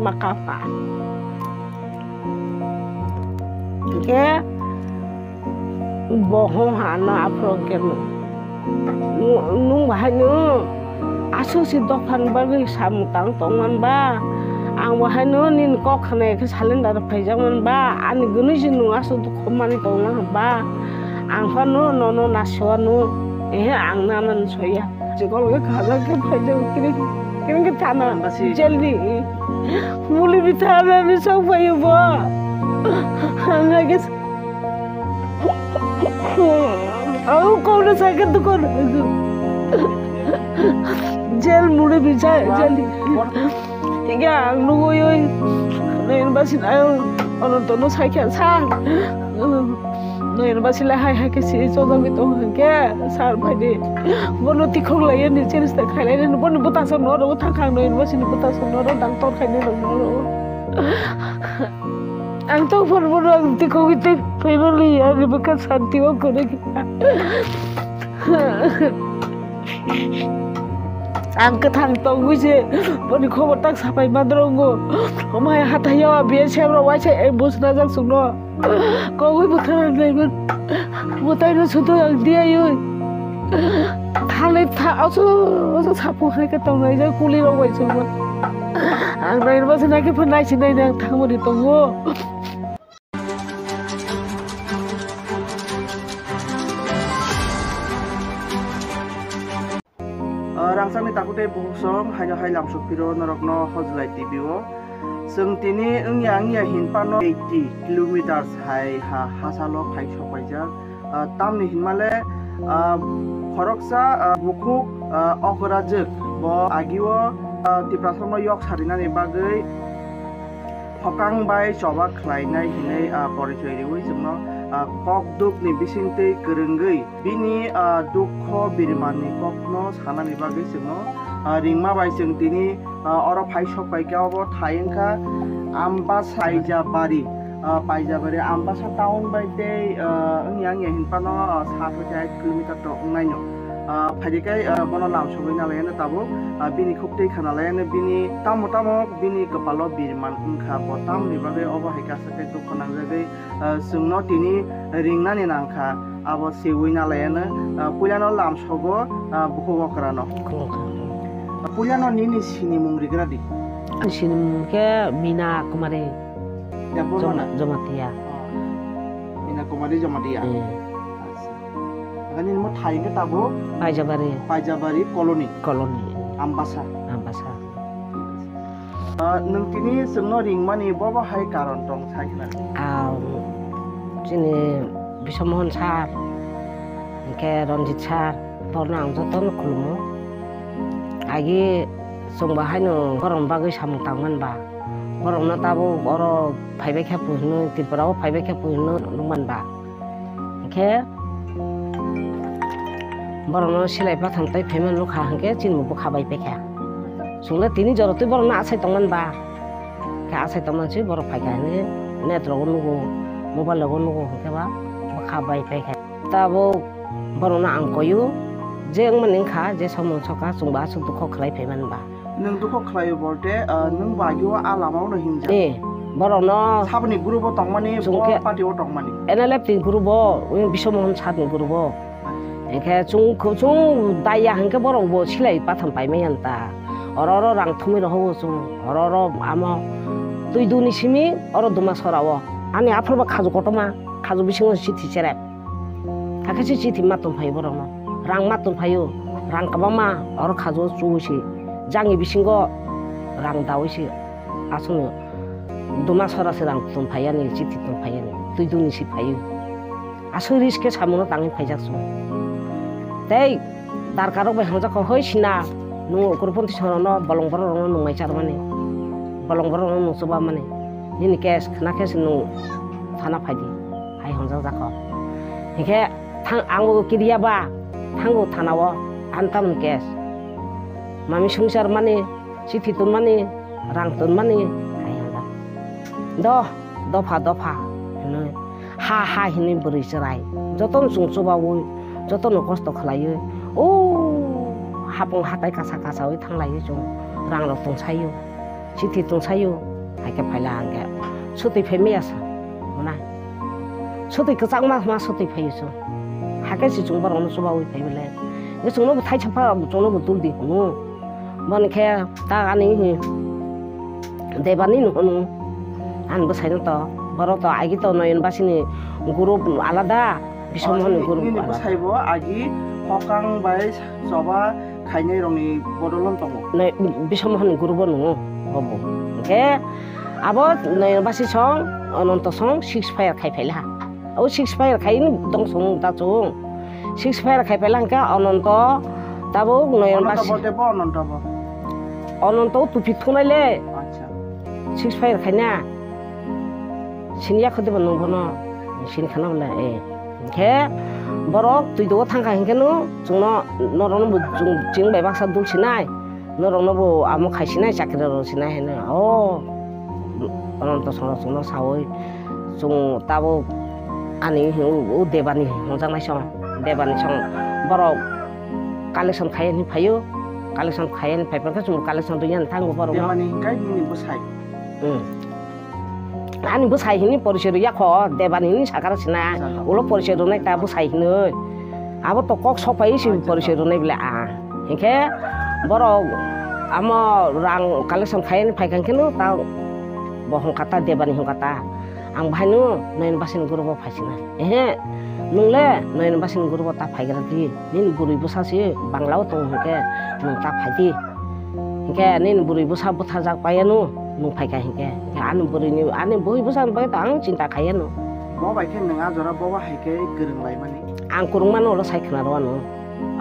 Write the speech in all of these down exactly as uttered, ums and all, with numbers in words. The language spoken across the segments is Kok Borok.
Ma kapa. Hingke bo hong ha no aphuru hingke no. Nung, nung bahai no aswk si dophan bagwi samung tang tong man ba. Ang bahai no nini kok khnai khe salendar phaijak man ba. Ani gwnwi si nung aswk dukhu mani tong man ba. Ang phano nono nasiwa no. Ehe ang nana no soya. Chikol khe khajak khe phaijak kiring kiring khe thana. Basi. Jel di. Muli bi thana ni sok phayo bo. Ang lagi. Aku kau na sakit tu kau. Jel muli bi jel. Hingke ang nugui oi, noin basin ayo, ono tono saikha sa. Noin basin le hai hai ke si chojagwi tong hingke sar phaidi. Bono tikhok lai ni chini sta khailai ni bono buta sa noro thang khang noin basin buta sa noro dang tor khaini rok noro. Ang to phone bono ang tikhok ite phaiba li ani bwkha santi o kore. Ang kwthang tongwi se boni khobor tak sapai madrongo. Omai hathaio B S F rok waisa ambush najak chwngno. Kogwi bwthar naiman. Mwtaino sudo ang diayoi. Thalai tha oso oso sapu hai khe tongnai jak kuli rok bai chwngno. Ang nairma se nai khe phan nai se nai ang thangmani tongo. Ah, rangchakni takhuk tei bukhuk song haino hai lamsok phiro norokno Hojlai T V o. Chwng tini wngya wngya hinphano eighty kilometers hai ha hachalo phai sokpaijak. Ah, tamni hinmale, ah, khoroksa, ah, bukhuk, ah, okra jwk bo agio, ah, Tiprasano yok sarinani bagwi hokang bai choba khlainai hinwi, ah, porichoi riwi chwngno, ah, kokdukni bisingtwi kwrwngwi bini, ah, dukho birimanni kokno sanani bagwi chwngno, ah, ringma bai chwng tini, ah, oro phai sok pai khe obo thai wngkha Ambasa Paijabari, ah, Paijabari Ambasa town bai tei, ah, wngya wngya hinphano, ah, sat hoi khe ait kilometer to wngnaino. Ah, phaidi khe, ah, bono lam sogwi nalaiyano tabuk, ah, bini khuk twi kha nalaiyano bini tamo tamo bini kwpalo birman wngkha bo tamoni bagwi obo hai kasa khe dukho nangjagwi, ah, chwngno tini ringnani nangkha abo seui nalaiyano, ah, puilano lam sogo, ah, bukhuk okrano. Bukhuk okra. Puilano nini sinimung rigra di. Ani sinimung khe Mina Kumari. Ya, Joma-, Jamatia. Oh. Mina Kumari Jamatia. Eh. Acha. Ani mo thai ke tabo? Paijabari. Paijabari colony. Colony. Ambasa. Ambasa. Ah, nwng tini chwngno ringmani bobo hai karon tong sai khna? Ah, chini Biswamohon sir, hwnkhe Ranjit sir, borno ang jotono khulumo. Agi chwngbo haino borokni bagwi samung tangmani ba. Borokno tabuk oro phaibai khe puhino, Tripura o phaibai khe puhino nukmani ba. Hwnkhe borokno silai patham tei phaimani nukha hwnkhe chini bwkha bai paikha. Chwngno tini jora twi borokno achai tongmani ba. Khe achai tongmani se borok phaikha hinwi net rogo nugo, mobile rogo nugo hwnkhe ba bwkha bai paikha. Tabuk borokno ang koiyo je wngmani wngkha je samung sokha chwngbo aswk dukho khlai phaimani ba. Nwng dukho khlaio bolte, ah, nwng bo agio a lamao no hinjak. Eh, borokno saboni group o tongmani, chwng bo khe party o tongmani. N L F ni group o, Biswamohon sir ni group o. Hingkhe chwng, chwng daiya hingkhe borok bo silai patham paimaya ta. Oro oro rang thumwi rohoro chwng. Oro oro amo twi duni simi oro Dumasora o. Ani aphuru ba khaju kotorma, khaju bisingo chithi cherep. Hakhe se chithi ma tongphaio borokno. Rang ma tongphaio. Rang kwbangma oro khajo chuwi se. Jangni bisingo rang dawi se. Aswkno Dumasora se rang tongphaiyani, chithi tongphaiyani. Twi duni si phaio. Aswk risk khe samungo tangwi phaijak chwng. Tei darkarok bai hamjak kha, "Hoi sina, nwng ukurponti sorono bolong bororokno nwng mai charwmani, bolong bororokno nwng chubamani. Nini case khna khe se nwng thana phaidi," hai hamjak jakha. Hinkhe thang, ang bo kiriya ba, thango thana o, ang tamoni case. Mami songchar mani, chithi tonmani, rang tonmani, hai hamjak. Do, dopha, dopha, hinwi. Ha, ha, hinwi bwrwi chwrai. Jotono chwng chubaui, jotono kosto khlaiwi. O, hapung hatai kasa kasaui thanglaiwi chwng rangrok tongsaio. Chithi tongsaio. Khe phaila hwnkhe sutwi phai maya sa mwnai. Sutwi kwchangma ma sutwi phaiyo chwng. Hakhe se chwng borokno chubaui phai bwle. Hwnkhe chwngno bo thaisa pha chwngno bo tul di hwnwi. Boni khe ta ani hi Debani no hwnwi. Ani bwsaino to borok to agi to Noyon Basini group alada. Bisomohon ni guru nini bwsai bo agi hokang bai choba khainai rokni bodol wng tongo. Nai, Bisomohon ni guru bo nungo, obo. Hwnkhe abo Noyon Basi song, Ononto song, six fire khai phaila ha. O six fire khai ni dong song ta chung. Six fire khai phaila hwnkhe Ononto tabuk Noyon Ononto Basi. Bo tei bo Ononto bo. Ononto tupi thunai le. Acha. Six fire khaina. Sini yakho diba nung bono? Sini khana bole, eh. Hwnkhe borok twi dogo thangkha hwnkhe no chwngno, norokno bo chwng, chwng bai baksa dul sinai. Norokno bo amo khai sinai, chakri rw sinai hino. O, Ononto song chwngno saui chwng tabuk ani o, o Debani hwnjaknai song. Debani song borok collection khai hwnwi phaio. Collection khai hwnwi phai phankhe chwng collection rwya thango borokno. Debani hwnkhe nini bwsai? Hmm. Ani bwsai hini porisoi rwya kho, Debani hini sakara sina. Ulo porisoi rwnai ta bwsai hinwi. Abo to kok sok pai si porisoi rwnai bwle a. Hinkhe borok amo rang collection khai hwnwi phai kha hwnkhe no ta bo hwnkha ta Debani hwnkha ta. Ang bahai no Noyon Basini group o phai sina. Ehe, nung le Noyon Basini group o ta phaigra di. Nini bwrwi bwsa se Bangla o tongo hinkhe nung ta phai di. Hinkhe nini bwrwi bwsa bwthajak pai ano nung phai kha hinkhe. Hinkhe ani bwrwi ni, ani bwrwi bwsa ni bagwi to ang chinta khai ano. Bo bai khe nung a jora bo bahai khe kwrwng lai mani. Ang kwrwng mano ulo sai khna rw ano.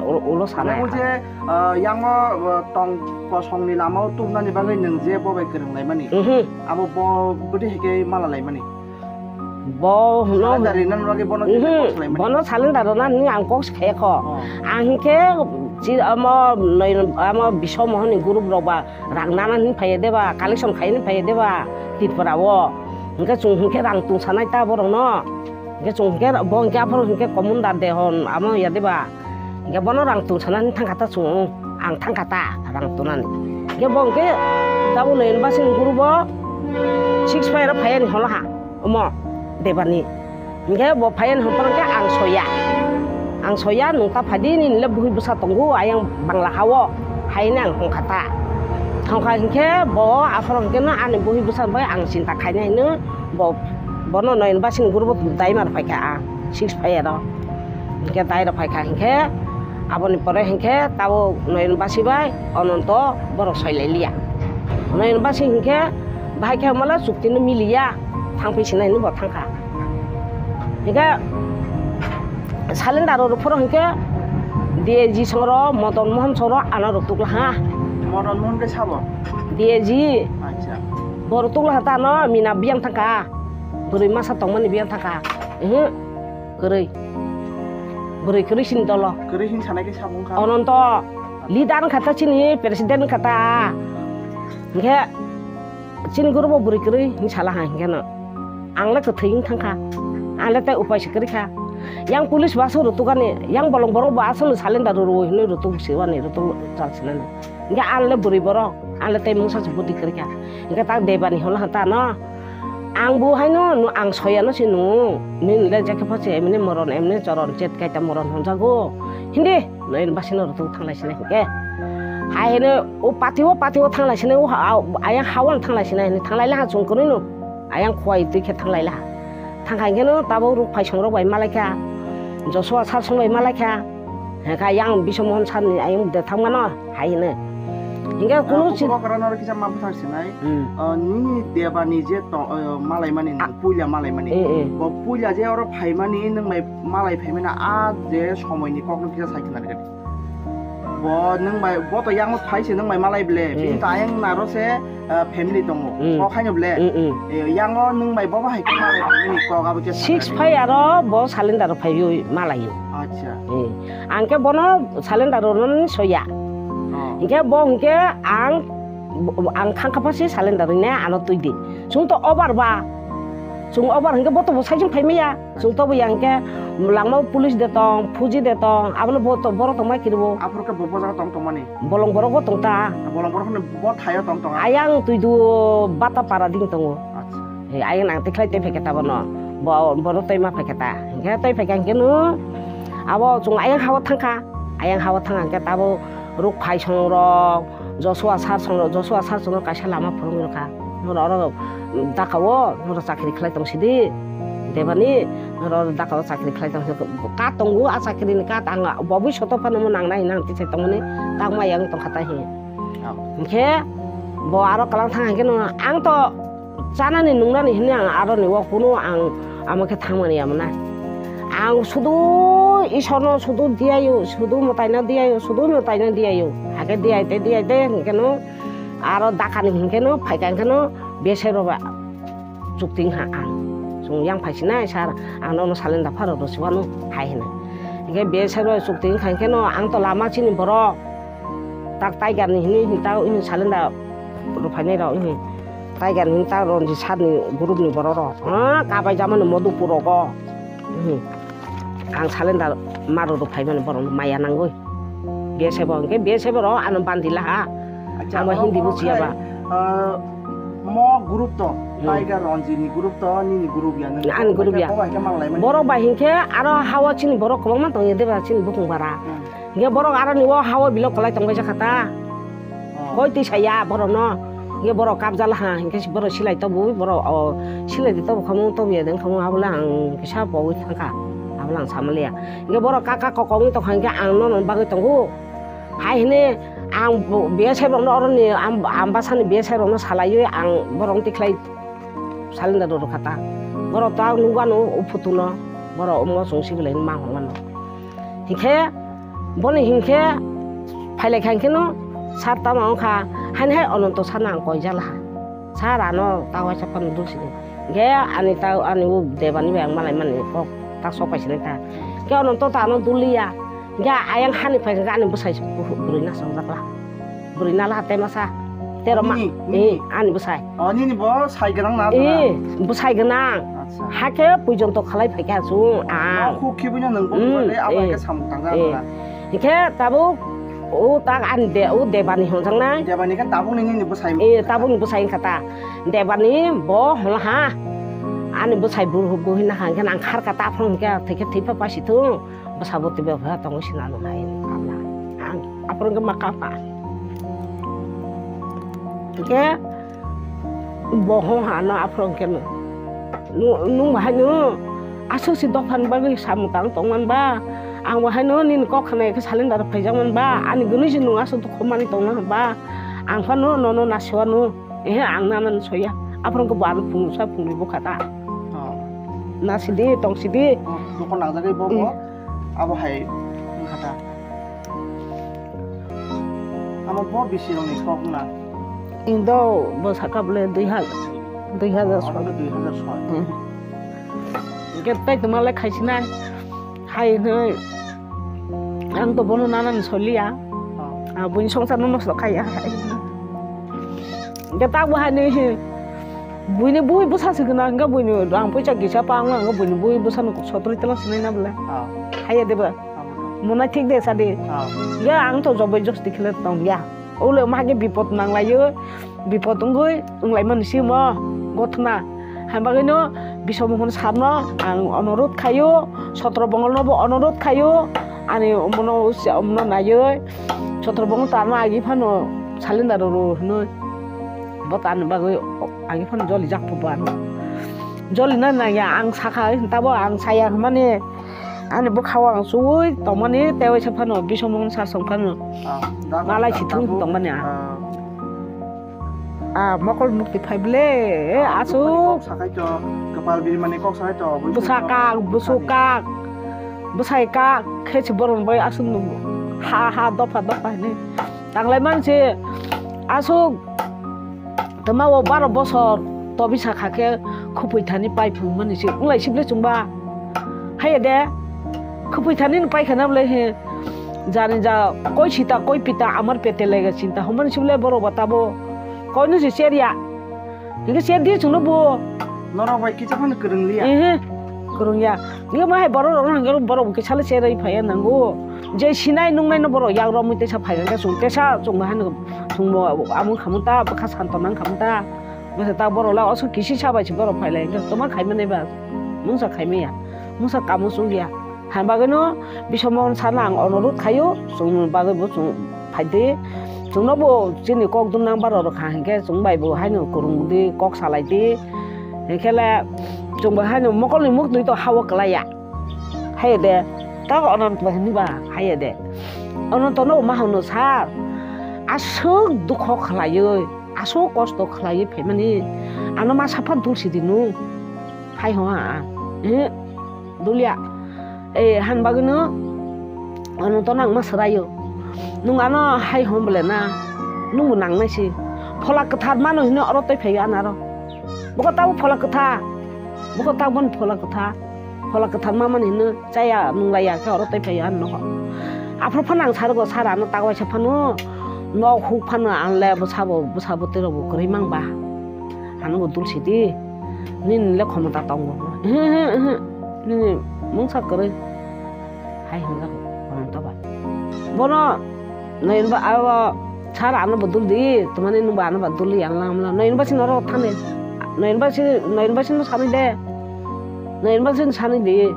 Ulo, ulo sanai. Nung je, ah, yango, ah, tong kosong ni lama o tubnani bagwi nung je bo bai kwrwng lai mani. Mhm. Abo bo bwdwi hai khe mala lai mani. Bo no. Salenda rinani bagwi bono kisa kok salai mani. Bono salenda rwna hinwi ang kok se khaya kho. Oh. Ang hinkhe chi-, amo noi, amo Bisomohon ni group rok ba rang nana hinwi phaiya deba, collection khai hinwi phaiya deba Tripura o. Hinkhe chwng hinkhe rang tungsanai ta borok no. Hinkhe chwng hinkhe bo hinkhe aphuru hinkhe commander de hwn amo ya deba. Hinkhe bono rang tungsana hinwi thangkha ta chwng, ang thangkha ta rang tungnani. Hinkhe bo hinkhe tabuk Noyon Basini group o six fire o phaiya ni holo ha, omo Debani. Hinkhe bo phaiya ni hwn phano hinkhe ang soya. Ang soya, nung ta phai di, nini le bwrwi bwsa tongo, ayang Bangla ha o, hai hwnwi ang hwn kha ta. Hwn kha hinkhe bo aphuru hinkhe no ani bwrwi bwsa bai ang chinta khainai hwnwi bo, bono Noyon Basini group o daimar phai kha ang, six fire o. Hinkhe dai rok phai kha hinkhe, aboni pore hinkhe tabuk Noyon Basi bai Ononto borok soi lai liya. Noyon Basi hinkhe bahai khe mala chukti no miliya, thang phi sinai hinwi bo thang kha. Hinkhe salenda rw rw phuru hinkhe D I G song rw, Modan Mohan song rw ano rw tukla ha. Modan Mohan khe sabo? D I G. Acha. Bo rw tukla ha ta ano mina biyang thang kha. Bwrwi masa tongmani biyang thang kha. Ehe. Kwrwi. Bwrwi kwrwi chini dolo. Kwrwi hin sanai khe sabo wngkha. Ononto leader wngkha ta chini, president wngkha ta. Hinkhe chini group o bwrwi kwrwi hin sala ha hinkhe no. Ang le kwthwi wng thang kha. Ang le tei upai se kwrwi kha. Yang police bo aswk rw tukani, yang bolong borok bo aswk no salenda rw rw hinwi rw tuk se wani, rw tuk chal sinani. Hinkhe ang le bwrwi borok, ang le tei mungsa se budi kwrwi kha. Hinkhe ta Debani holo ha ta no. Ang bo haino, no, ang soyano se nung, nini le jekhe pho se, emni moron, emni choron, chet kaita moron honjago. Hindi, no, en basino rw tuk thanglai sinai hinkhe. Hai hino, o pati o, pati o thanglai sinai, o ha-, a-, ayang hawan thanglai sinai, hini thanglai laha chung kwrwi no. Ayang khwai twi khe thanglai laha. Thangkha hinkhe no, tabuk ruk phai song rok bai malai kha. Joshua sar song bai malai kha. Hekha yang Biswa Mohan sar ni ayang de thangmano. Hai hino. Hinkhe kunu si- Kok rano kisa ma bwthang sinai. Hmm. Ah, nini Debani je to, ah, malaimani, ah, puila malaimani. Eh, eh. Bo puila je oro phaimani nwng bai malai phaimani a je somoini kokno kisa sai khna rwdi. Bo nwng bai, bo to yango phai se nwng bai malai ble. Hmm. Bini to ayang naro se, ah, family tongo. Hmm. Kok haino ble. Hmm, hmm. Eh, yango nwng bai bo bahai khe malai phaimani kok abo kisa. Six phai aro bo salendar phaiwi malai. Acha. Hmm. Ang khe bono salendar rwno soya. Oh. Hinkhe bo hinkhe ang, ang thangkha pha se salendar rwina ano twi di. Chwng to over ba. Chwng obar hwnkhe bo tobo saichung phaimaya. Chwng tobo ya hwnkhe langmao police de tong, fuji de tong, abole bo to-, borok tongma kiribo. Aphuru khe bo bojago tong tongmani? Bolong borok bo tong ta. Bolong borok hwnwi bo thaio tong tong? Ayang twidu bata para ding tongo. Acha. He, ayang nang tikhlai tei phaikhe ta bono. Bo, bono tei ma phaikhe ta. Hwnkhe tei phaikhe hwnkhe no abo chwng ayang hao thangkha. Ayang hao thangkha hwnkhe tabo ruk phai song rok, Joshua sar song rok, Joshua sar song rok kaisa lama phurung rokha. Noro oro dakao, noro chakri khlai tong sidi. Debani, noro oro dakao chakri khlai tong sidi. Kat tongo, a chakri ni kat ang bobwi soto phano mo nang nai nang tisai tongmani. Tangma yang tongkha ta he. Hwnkhe bo aro kalang thang hwnkhe no ang to chanani nungnani hinwi ang aroni o kunu ang amo khe thangmani ya mwnai. Ang sudu Isorno sudu diyayo, sudu mwtaino diyayo, sudu mwtaino diyayo. Hakhe diyai tei diyai tei hwnkhe no aro dakani hwnkhe no phaikha hwnkhe no bese roba chukti wngkha ang. Chwng yang phaisinai sir, ang nono salenda pharo rw siwano hai hwnwi. Hwnkhe bese roba chukti wngkha hwnkhe no ang to lama chini borok. Tak Tiger ni hini, hini ta, hini salenda ruphainai rok, hini Tiger ni hini ta Ranjit sir ni group ni borok rok. Ha, kabai jamani Madhupur rogo. Hini. Ang salenda maro ruphaimani borok maya nangwi. B S F bo, hwnkhe B S F bo rok ano bandi laha. Acha, amo oro Hindi bo borok chiya ba. Hai, ah, mo group to, Hmm. Tiger Ranjit ni group to, nini group ya, nini Ani group ya. Bo hai khe mang laimani. Borok bai hwnkhe aro hawa chini borok kwbangma tongya deba chini bukung bara. Hmm. Hingke borok aroni o hao bilo kwlai tongbaijak kha ta. Oh. Koi twi saya borokno. Hingke borok kabjala ha, hingke borok silai tobwi, borok o silai di tobo khamung, tobo ya deng khamung, abole ang kisa pogwi thangkha. Abole ang samaliya. Hingke borok kaka kokongwi tongkha, hingke ang nono bagwi tongo. Hai hini ang bo-, B S F rokno oroni am-, ambasani B S F rokno salaiwi ang borokno tikhlai salenda rw rwkha ta. Borok ta nukgwano o photo no, borok omo chwng sibilai ma hwnmano. Hinkhe boni hinkhe phailaikha hinkhe no sir tamo wngkha, haini hai Ononto sir no ang koijalaha. Sir ano ta waisa phano dulsini. Hinkhe ani ta ani o debani bai ang malaimani kok ta sok paisinai ta. Hinkhe Ononto ta ano dulliya. Hinkhe ayang hani phaikha ani bwsai bwrwi nasajak la. Bwrwi nala hatai masa. Tero ma. Nini, nini. Eh, ani bwsai. Oh, nini bo sai gwnang na? Eh, bwsai gwnang. Acha. Hakhe puijonto khalai phaikha chwng ang. Khuk khibino nwng bo. Hmm, abo eh, hai khe samung tangja eh. Hinkhe tabuk o tak ani de, o debani hwnjaknai. Debani khe tabuk ni nini bwsai. Eh, tabuk ni bwsai wngkha ta. Debani bo hwnla ha. Ani bwsai bwrwi na ha hinkhe nang kharkha ta phung hinkhe thikhe thwipa pasi thung. Bwsa bo twibo bwsa tongo sina no hai kabla. Ang aphuru hwnkhe ma kapa. Hwnkhe bo ho hano aphuru hwnkhe no. Nu-, nung bahai no aswk si dophani bagwi samung tang tongman ba. Ang bahai no nini kok khna khe salendar phaijak man ba. Ani gwnwi se nung aswk dukhu mani tongna ba. Ang phano nono nasiwano. Ehe, ang nana soya. Aphuru hwnkhe bo ano phungsa phungri bukha ta. Oh. Nasidi, tongsidi. Oh, dukhu nangjagwi bo, bo. Hmm. Abo hai wngkha ta. Amo bo bisi rokni kok na? Indo bo saka bole dui hajar, dui hajar soi. Abo dui hajar soi. Hmm. Hwnkhe tei tongma le khaisinai. Hai hwnwi ang to bono nanani soliya. Oh. Ah, buini songsar no nosto khaiya. Hwnkhe tak bo hai nwi hi. Buini bui bwsa se gwnang, hwnkhe buini rang puisa kisa pa wngma, hwnkhe buini bui bwsano sotri tela sinai na bole. Oh. Haiya deba. Abo to. Monai thik de sadi. Oh. Ya ang to jobai josti khele tong ya. Ule ma hage bipot nang laio. Bipot wngwi wnglaimani simo gothna. Hai bagwino Biswa Mohon sarno ang onorot khaio, Sotro Bongolnobo onorot khaio, ani omono usia omono naiwi Sotro Bongol tarno agi phano salendar rw hinwi bo tarni bagwi agi phano joli jak phubo ano. Joli na nangya ang sakha tabo ang saya hwnmani. Ani bwkhao ang chuwi tongmani, tei waisa phano Biswa Mohon sar song phano. Ah, da, malai da, sithung da, tongmani ang. Ah. Ah, mokol mukti phai ble, ah, aswk. Kok sakai to, kwpal biri mani kok sakai to, bwswk bwsa kok kak, bwswk sani. Kak, bwsai kak, khe se borok bai aswk nung ha ha dopha dopha hinwi. Tanglai man se aswk. Tama o baro bosor tobi sakha khe khupui thani pai phung mani se wng lai sible chwngba. Haiya de khupui thani no pai khana bole he jani ja koi sita koi pita amar pete lega chinta hwn mani sible borok ba tabo koi no se cher ya. Hingke cher di chwngno bo Norok bai kisa phano kwrwng liya. Ehe, kwrwng ya. Nge ma hai borok rok no hwnkhe borok bo kisa le cherwi phaiya nango. Je sinai nungnai no borok yak romwi tesa phaiya hwnkhe chwng tesa chwng bo hano chwng bo amo khamung ta bwkha santo nang khamung ta. Bwsa ta borok la oso kisi sa bai se borok phailai hwnkhe toma khaimani ba. Mungsa khaimaya. Mungsa kamo chukya. Hai bagwino Biswamon sana ang onorot khaio, chwng bagwi bo chwng phaidi. Chwngno bo chini kok dun nang baro rwkha hinkhe chwng bai bo haino kwrwng di, kok salai di. Hinkhe le chwng bai haino mokolni muktwi to hao kwlaiya. Haiya de. Ta Ononto bai hwnwi ba haiya de. Ononto no ma hwno sir. Aswk dukho khlaiwi, aswk kosto khlaiwi phaimani. Ano ma sapha dulsi di nung. Hai ho ha. Eh, dulia. Eh, han bagwino ano to nangma swraio. Nung ano hai hom bole na. Nungbo nangnai si. Phola kwthar mano hino oro tei phaio ano aro. Boko tabo phola kwthar. Boko tabo phola kwthar. Phola kwthar mamani hino chaya nunglaiya khe oro tei phaio ano nogo. Aphro phano ang sargo sara ano tagwaisa phano. Nok huk phano ang le bwsabo bwsabo tei rokbo kwrwi mang ba. Ano bo dul sidi. Nini le khomota tongo. Ehe, ehe, ehe. Nini mungsa kwrwi. Hai hwnjak Ononto bai. Bono noyonba abo sar ano bo dul di, tumani nungba ano ba dul di yang lam lam. Noyonba sino oro thani. Noyonba si, noyonba sino sani de. Noyonba sino sani di.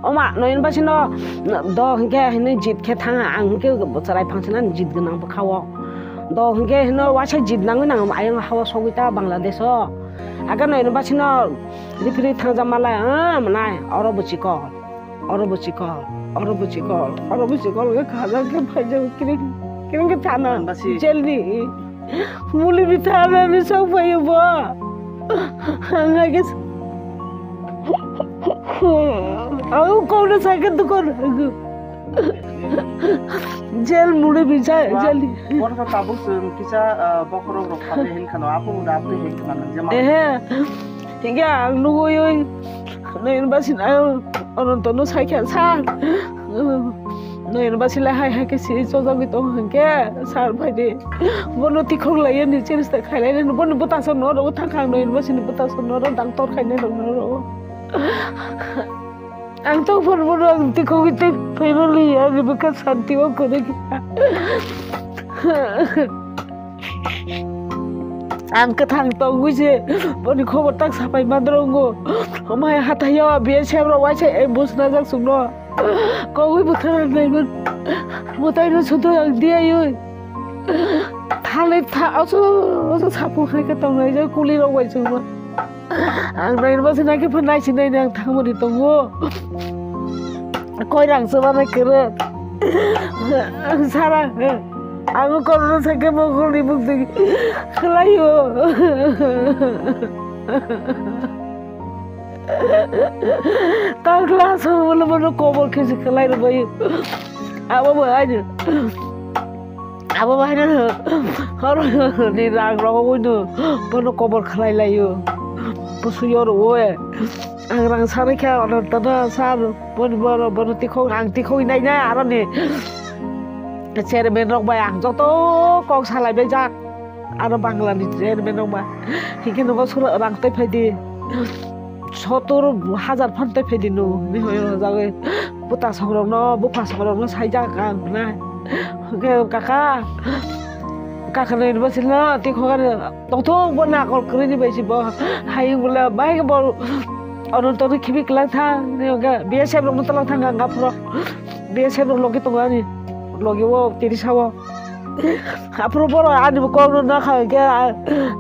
Oma, noyonba sino do hinkhe hinwi jit khe thanga, ang hinkhe chwrai phangsina jit gwnang bwkhao. Do hinkhe hino waisa jit nangwi nang ayang hawa sogwi ta Bangladesh o. Aga noyonba sino Rifri thangja malai, ah, mwnai, oro bo chikol, oro bo chikol, oro bo chikol, oro bo chikol, khe khajak khe phaijak, kiring, kiring khe thana, Basi. Jail ni. Muli bi thana ni sok phaio bo. Ang khe, ang kok no sakhe dukor. Jail muli bi ja-, Wa, jail. Borok tabuk chwng kisa, ah, bokhorok rok khamle hin khano, apo uda apo hin khano, je ma- Ehe. Hinkhe ang nugui oi, noyonba sina, Ononto no saikha, sir. Noyonba sila hai hai khe si chojagwi tong hinkhe, sir phaidi. Bono tikhok lai ani chesta khailai ani, bono bwtaso no ro thangkha ang noyonba sini bwtaso no ro doctor khainai rok no ro. Ang tongphuru bono ang tikhogwi tei phaimani ani bwkha santi o kwrwi kha. Ang kwthang tongwi se boni khobor tak sapai mandrongo. Omai hathaio B S F rok waisa ambush najak chwngno. Kogwi bwthar naiman. Mwtaino sudo ang diaioi. Thalai tha oso oso sapung hai khe tongnai je kuli rok bai chwngno. Ang nai rwma se nai khe phan nai si nai nai ang thangmani tongo. Koi rang se banai kwrwi. Sara ang korno sakhe mokol ni buk digi khlaio. Tang kla so wala mano kobor khe se khlai rwbai. Abo bo aino. Abo bahai no horo ni rang rogwi no bono kobor khlai laio. Busu yo rwo. Ang rang sanai kha Ononto no sir boni boro bono tikhok ang tikhok nai na aro ni chairman rok bai ang joto kok salai bai jak. Aro Bangla ni chairman rok bai. Hinkhe no bo sura rang tai phai di. Sotor hajar phan tai phai di no. Ni hoi rok jagwi. Buta songrokno, bupha songrokno saijak ang hwnai. Hwnkhe kaka, kaka nai university no tei khokani tongthok bo nakol kwrwini bai se bo. Hayung bole bahai khe bo Ononto no khibi kwlak thang, hwnkhe B S F rokno twlak thang ang aphuru. B S F rok logi tongo ani logi o tiri sao. Aphuru borok ani bo kokno nakha hwnkhe, ah,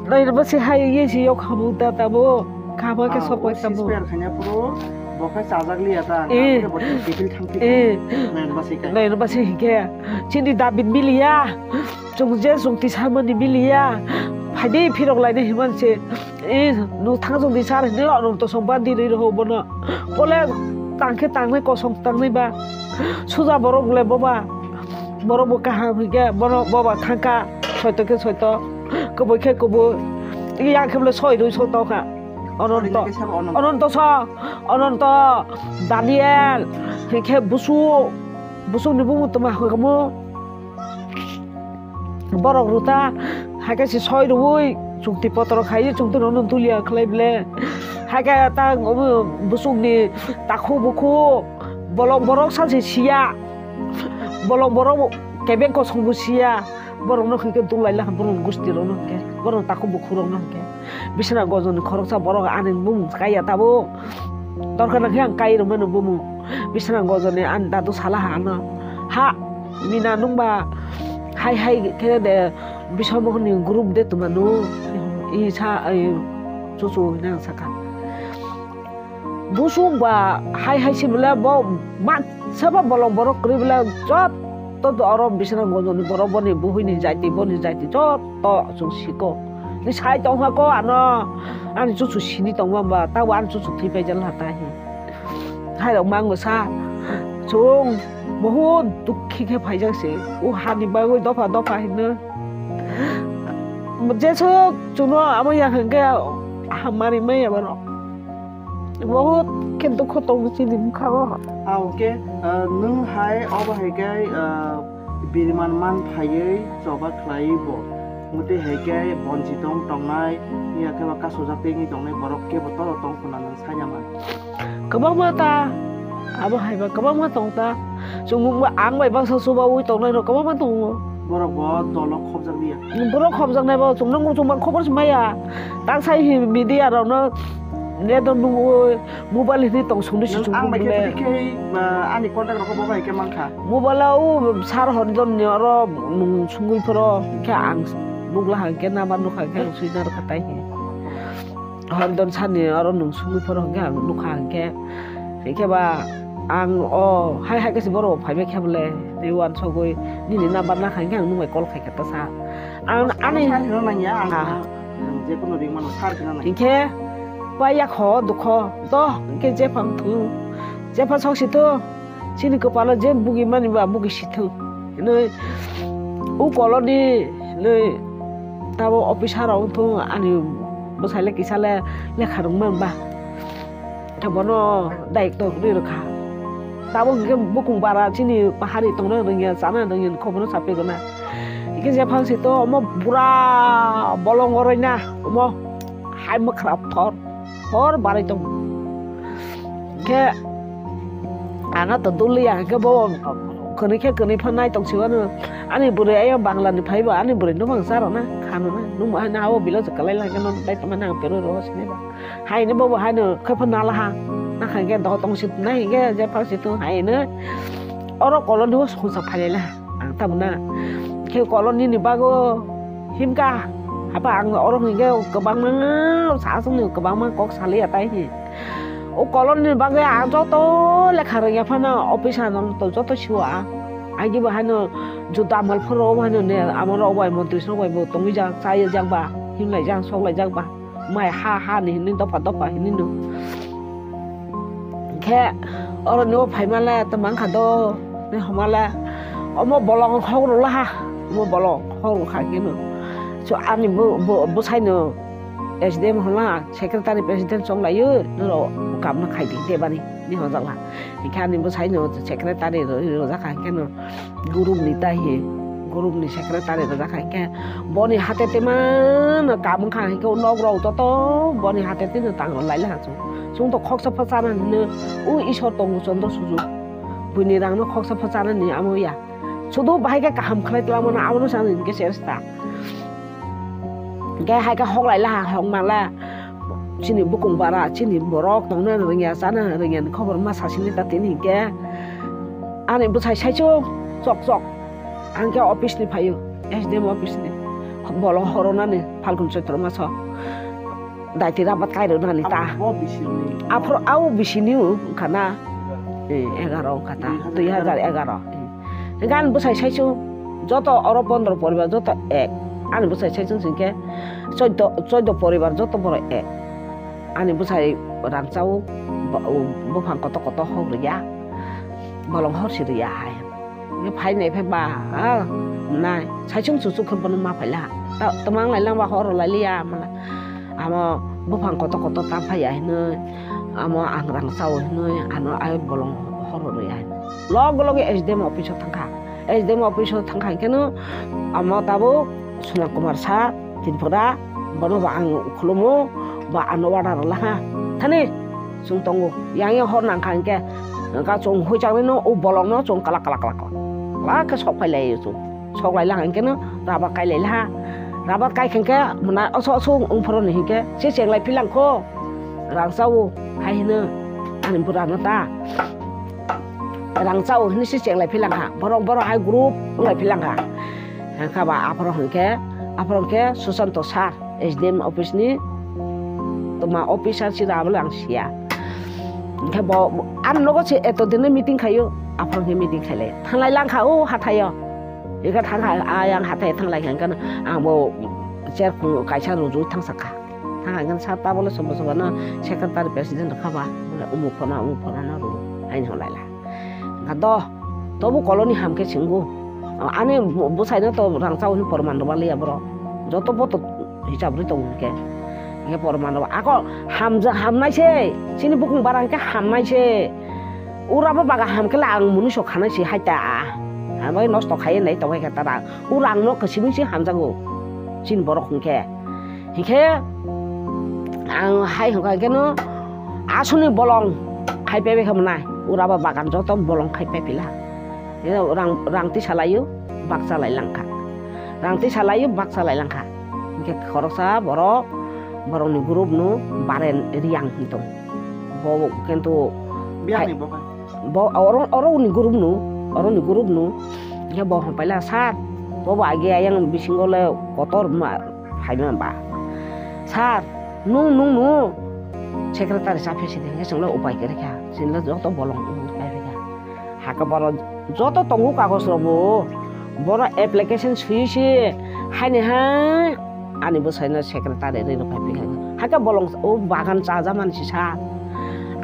nai bo se hai ye se yok khamung ta tabo. Khama khe Ah, sokoi o tamo. Ceasefire khaina phuru bo khe chajak liya ta, Eh. Bo khe tepil thang phi Eh. Nai ba se kai. Nai ba se hinkhe. Chini David miliya. Chwng je chwng tisamani miliya. Phaidi phirok laina himan se. Eh, no thang chwng di sar hinwi lo nung to song ba di rwi rw bono. Bole tang khe tangnai kosong tangnai ba. Suja borok le boba. Borok bo kaham hinkhe bono boba thangka. Soito khe soito. Kubui khe kubui. Yang khe bole soi rwi soi tokha. Ononto. Ononto so, Ononto, Daniel, hinkhe busuk, busuk ni bumung toma hwnkhe mo borok rwta, hakhe se soi rwui chukti potro khaiwi chukti rokno dulia khlai ble, Hai khe ta omo bwswkni takhuk bukhuk, bolong borok sa se siya, bolong borok kebeng kosong bo siya, borokno hinkhe dulai laha borokni gusti rokno hinkhe, borokni takhuk bukhuk rokno hinkhe. Biswrang gojoni khoroksa borok ani bumung kaiya tabuk, torkha nangkhe ang kai rwmano bumung. Biswrang gojoni ani dadu salaha ano, ha mina nwngba hai hai khe de Biswa Mohon ni group de twmanu, i sa, i chuchu hinwi ang sakha. Busuk ba hai hai se bole bo mansa ba bolong borok kwrwi bole joto oro Biswrang gojoni borok boni buhuni jaiti boni jaiti joto chwng siko. Ni sai tongkha ko ano ani chuchu sini tongma ba tabo ani chuchu thwi paijak laha tahi. Hai rok mango sa chwng bohut dukhi khe phaijak se o hani bagwi dopha dopha hino. Jeswk chwngno amo ya hwnkhe hamari maya borok. Bohut khe dukho tongo chini bwkhango. Ah, okay. Ah, nwng hai obo hai khe, ah, biriman man phaiwi choba khlaiwi bo. Mwtwi hai khe bonchi tong tongnai, ya khe ba kasojak tei wngwi tongnai borok khe bo toro tong khna nwng saina man. Kwbangma ta, abo hai ba kwbangma tong ta. Chwng ang bai baksa chubaui tongnai rok kwbangma tongo. Borok bo dolo khobjak liya. Borok khobjaknai bo chwng nang chwng bang khobor se maya. Tang sai hi media rok no ne do nung mobile hini tong sung di si chwng ang bai khe bole. Ani contact rok bo bai khe mankha. Mobile o sar hor don ni oro nung sungui phoro khe ang bugla hang khe number nukha khe ang sui na rwkha tai hi. Hordon sani oro nung sungwi phoro hwnkhe ang nukha hwnkhe, hwnkhe ba ang o hai hai khe se borok phaibai khe bole tei uansugwi nini number nakha hwnkhe ang nwng bai call khai khe ta sa. Ang ani sar hino nangya ang. Ah. Jekunu ring mano sar hino nangya. Hwnkhe pai yakho dukho to hwnkhe jephang thu jephang sok si thu. Chini kwpalo je bugi mani ba bugi sithwng hinwi u koloni hinwi tabo officer rok wngthung ani bwsai le kisa le lekha rwngmani ba khe bono daitw rwi rwkha. Tabuk hwnkhe bukung bara chini hari tongna rwngya chana rwngya khoboro sapigwna hwnkhe jephang sito omo bura bolong oroina omo hai mwkhra thor. Hor barai tongo. Khe ano to dul ya, khe bo kwnwi khe kwnwi pha nai tong siwano. Ani bwrwi ayo Bangla ni phai ba, ani bwrwi no bangsa rok na, khano na. Nung bo haino abo bilo se kwlai lai khe no, tai tongma nang pero ro sini ba. Haino bo bo haino khe pha nala ha. Na khan khe do tong si nai khe je phang si tu haino. Oro koloni o songsa phai lai la. Ang tabuk na khe koloni ni bago himkha. Hapa ang oro hwnkhe kwbangma sa aswkni kwbangma kok saliya tai hi. O koloni ni bagwi ang joto lekha rwngya phano officer no to joto siwa. Agi bo haino juda mal phoro o haino ne amo rok bai montri sok bai bo tongwi jak chai jak ba himlai jak sok lai jak ba. Mai ha ha ni hinwi dopha dopha hinwi no. Khe oro ni o phaima le to mankha do ni homa le omo bolong hok rw laha omo bolong hok rw kha khe no. So ani bo bo bwsai no S D M homa secretary president chong lai o no kam no khai di de bani ni hojak la. Hingkhe ani bwsai no secretary rw rw jak kha khe no. Group ni tai hi, group ni secretary rwjak hai khe, boni hate tei mano kam wngkha hai khe, nok rok joto boni hate tei no tang lai laha chwng. Chwng to khoksa pha chana hino, o Isor tongo Chandra Suju. Buini rang no khoksa pha chana ni amo ya. Sudu bahai khe kaham khlai twlang mano, amo no chana hingkhe chersta. Hingkhe hai khe hok lai laha, hok mala. Chini bukung bara, chini borok tongna rwngya, chana rwngya ni khobor ma sasini ta tini hingkhe. Ani bwsai saichung chok chok. Ang khe office ni phaio, S D M office ni. Bolong horonani Phalgun Chaitra maso. Daiti rabat kai rwnani ta. Abo bisi ni. Aphro au bisi ni wngkha na. Eh, egaro wngkha ta. Dui hajar egaro. Hingkhe ani bwsai saichung joto oro pondro poribar joto ek. Ani bwsai saichung hingkhe choido, choido poribar joto borok ek. Ani bwsai rangchao bo-, buphang kotor kotor hok rwya, bolong hor si rwya hai. Hingkhe phai nai phai ba, ah, nai, saichung chuchuk khe bono ma phai la. Ta, twmang lai lang ba hor rw lai liya, mala. Amo buphang kotor kotor ta phai ya hinwi, amo ang rangchao hinwi, ano ai bolong hor rw rwya hinwi. Loge loge S D M office o thangkha. S D M office o thangkha hingkhe no, amo tabuk Sonam Kumar sir, Tripura, bono bo ang khulumo, Ba ano order rwla ha. Thani, chwng tongo. Yang yang hor nang kha hinkhe, wngkha chwng huichangni no, o bolong no chwng kala, kala, kala, kala. Kala khe sok phai lai o chwng. Sok lai lang hinkhe no, rubber kai lai ha. Rubber kai khe hinkhe, mwnai oso, oso wng phoro ni hinkhe, se cheng lai philang kho. Rang chao, hai hino, ani bura no ta. Rang chao hini se cheng lai philang ha. Borok, borok hai group wng lai philang ha. Hingkha ba aphoro hinkhe, aphoro hinkhe Susanto sir, S D M office ni toma officer si da bole ang siya. Hinkhe bo, bo, ang nogo se eto dino meeting khayo, aphoro hinkhe meeting khailai. Thanglai lang kha o hathaio. Hinkhe thang kha, ayang hathai thanglai kha, hinkhe ang bo chair khung kaisa rujui thangsa kha. Thang hinkhe sir ta bole sobo sobo no secretary president kha ba, bole umuk phano, umuk phano no ru, aini holai la. Wngkha do, tobo koloni ham khe swngo. Ani bwsaino to rang chao hwnwi porman rwma liya borok. Joto boto hisab rwi tongo hinkhe. Hinkhe porman rwma. Ako hamja-, hamnai se. Chini bukung bara hinkhe hamnai se. Ura bo baga ham khe la ang mwnwi sok khanai se hai ta. Hambai nosto khaiwi nai tongo khe ta rang. O rangno kwsimi se hamjago chini borok hwnkhe. Hinkhe ang hai hwnkha hinkhe no aswkni bolong khai paibai kha mwnai, ura ba bagan joto bolong khai pai pila. Rang, rang tisa laio, baksa lai langkha. Rang tisa laio, baksa lai langkha. Hinkhe khoroksa borok, borokni group no Baren Riyang hwn tong. Bo kintu Biyang hai ni bo hai. Bo oro, oro ni group no, oro ni group no. Hinkhe bo hwn paila sir, bo bo age ayang bisingo le kotor ma phaima ba. Sir, nung, nung no secretary cha phi sidi, hinkhe chwngno upai kwrwi kha. Chwngno joto bolong upai kha. Hakhe borok joto tongo kagoj rok bo. Bono application sui se haini ha ani bwsaino secretary rwi rwphai phi kha. Hakhe bolong o bagan chajakmani sisa.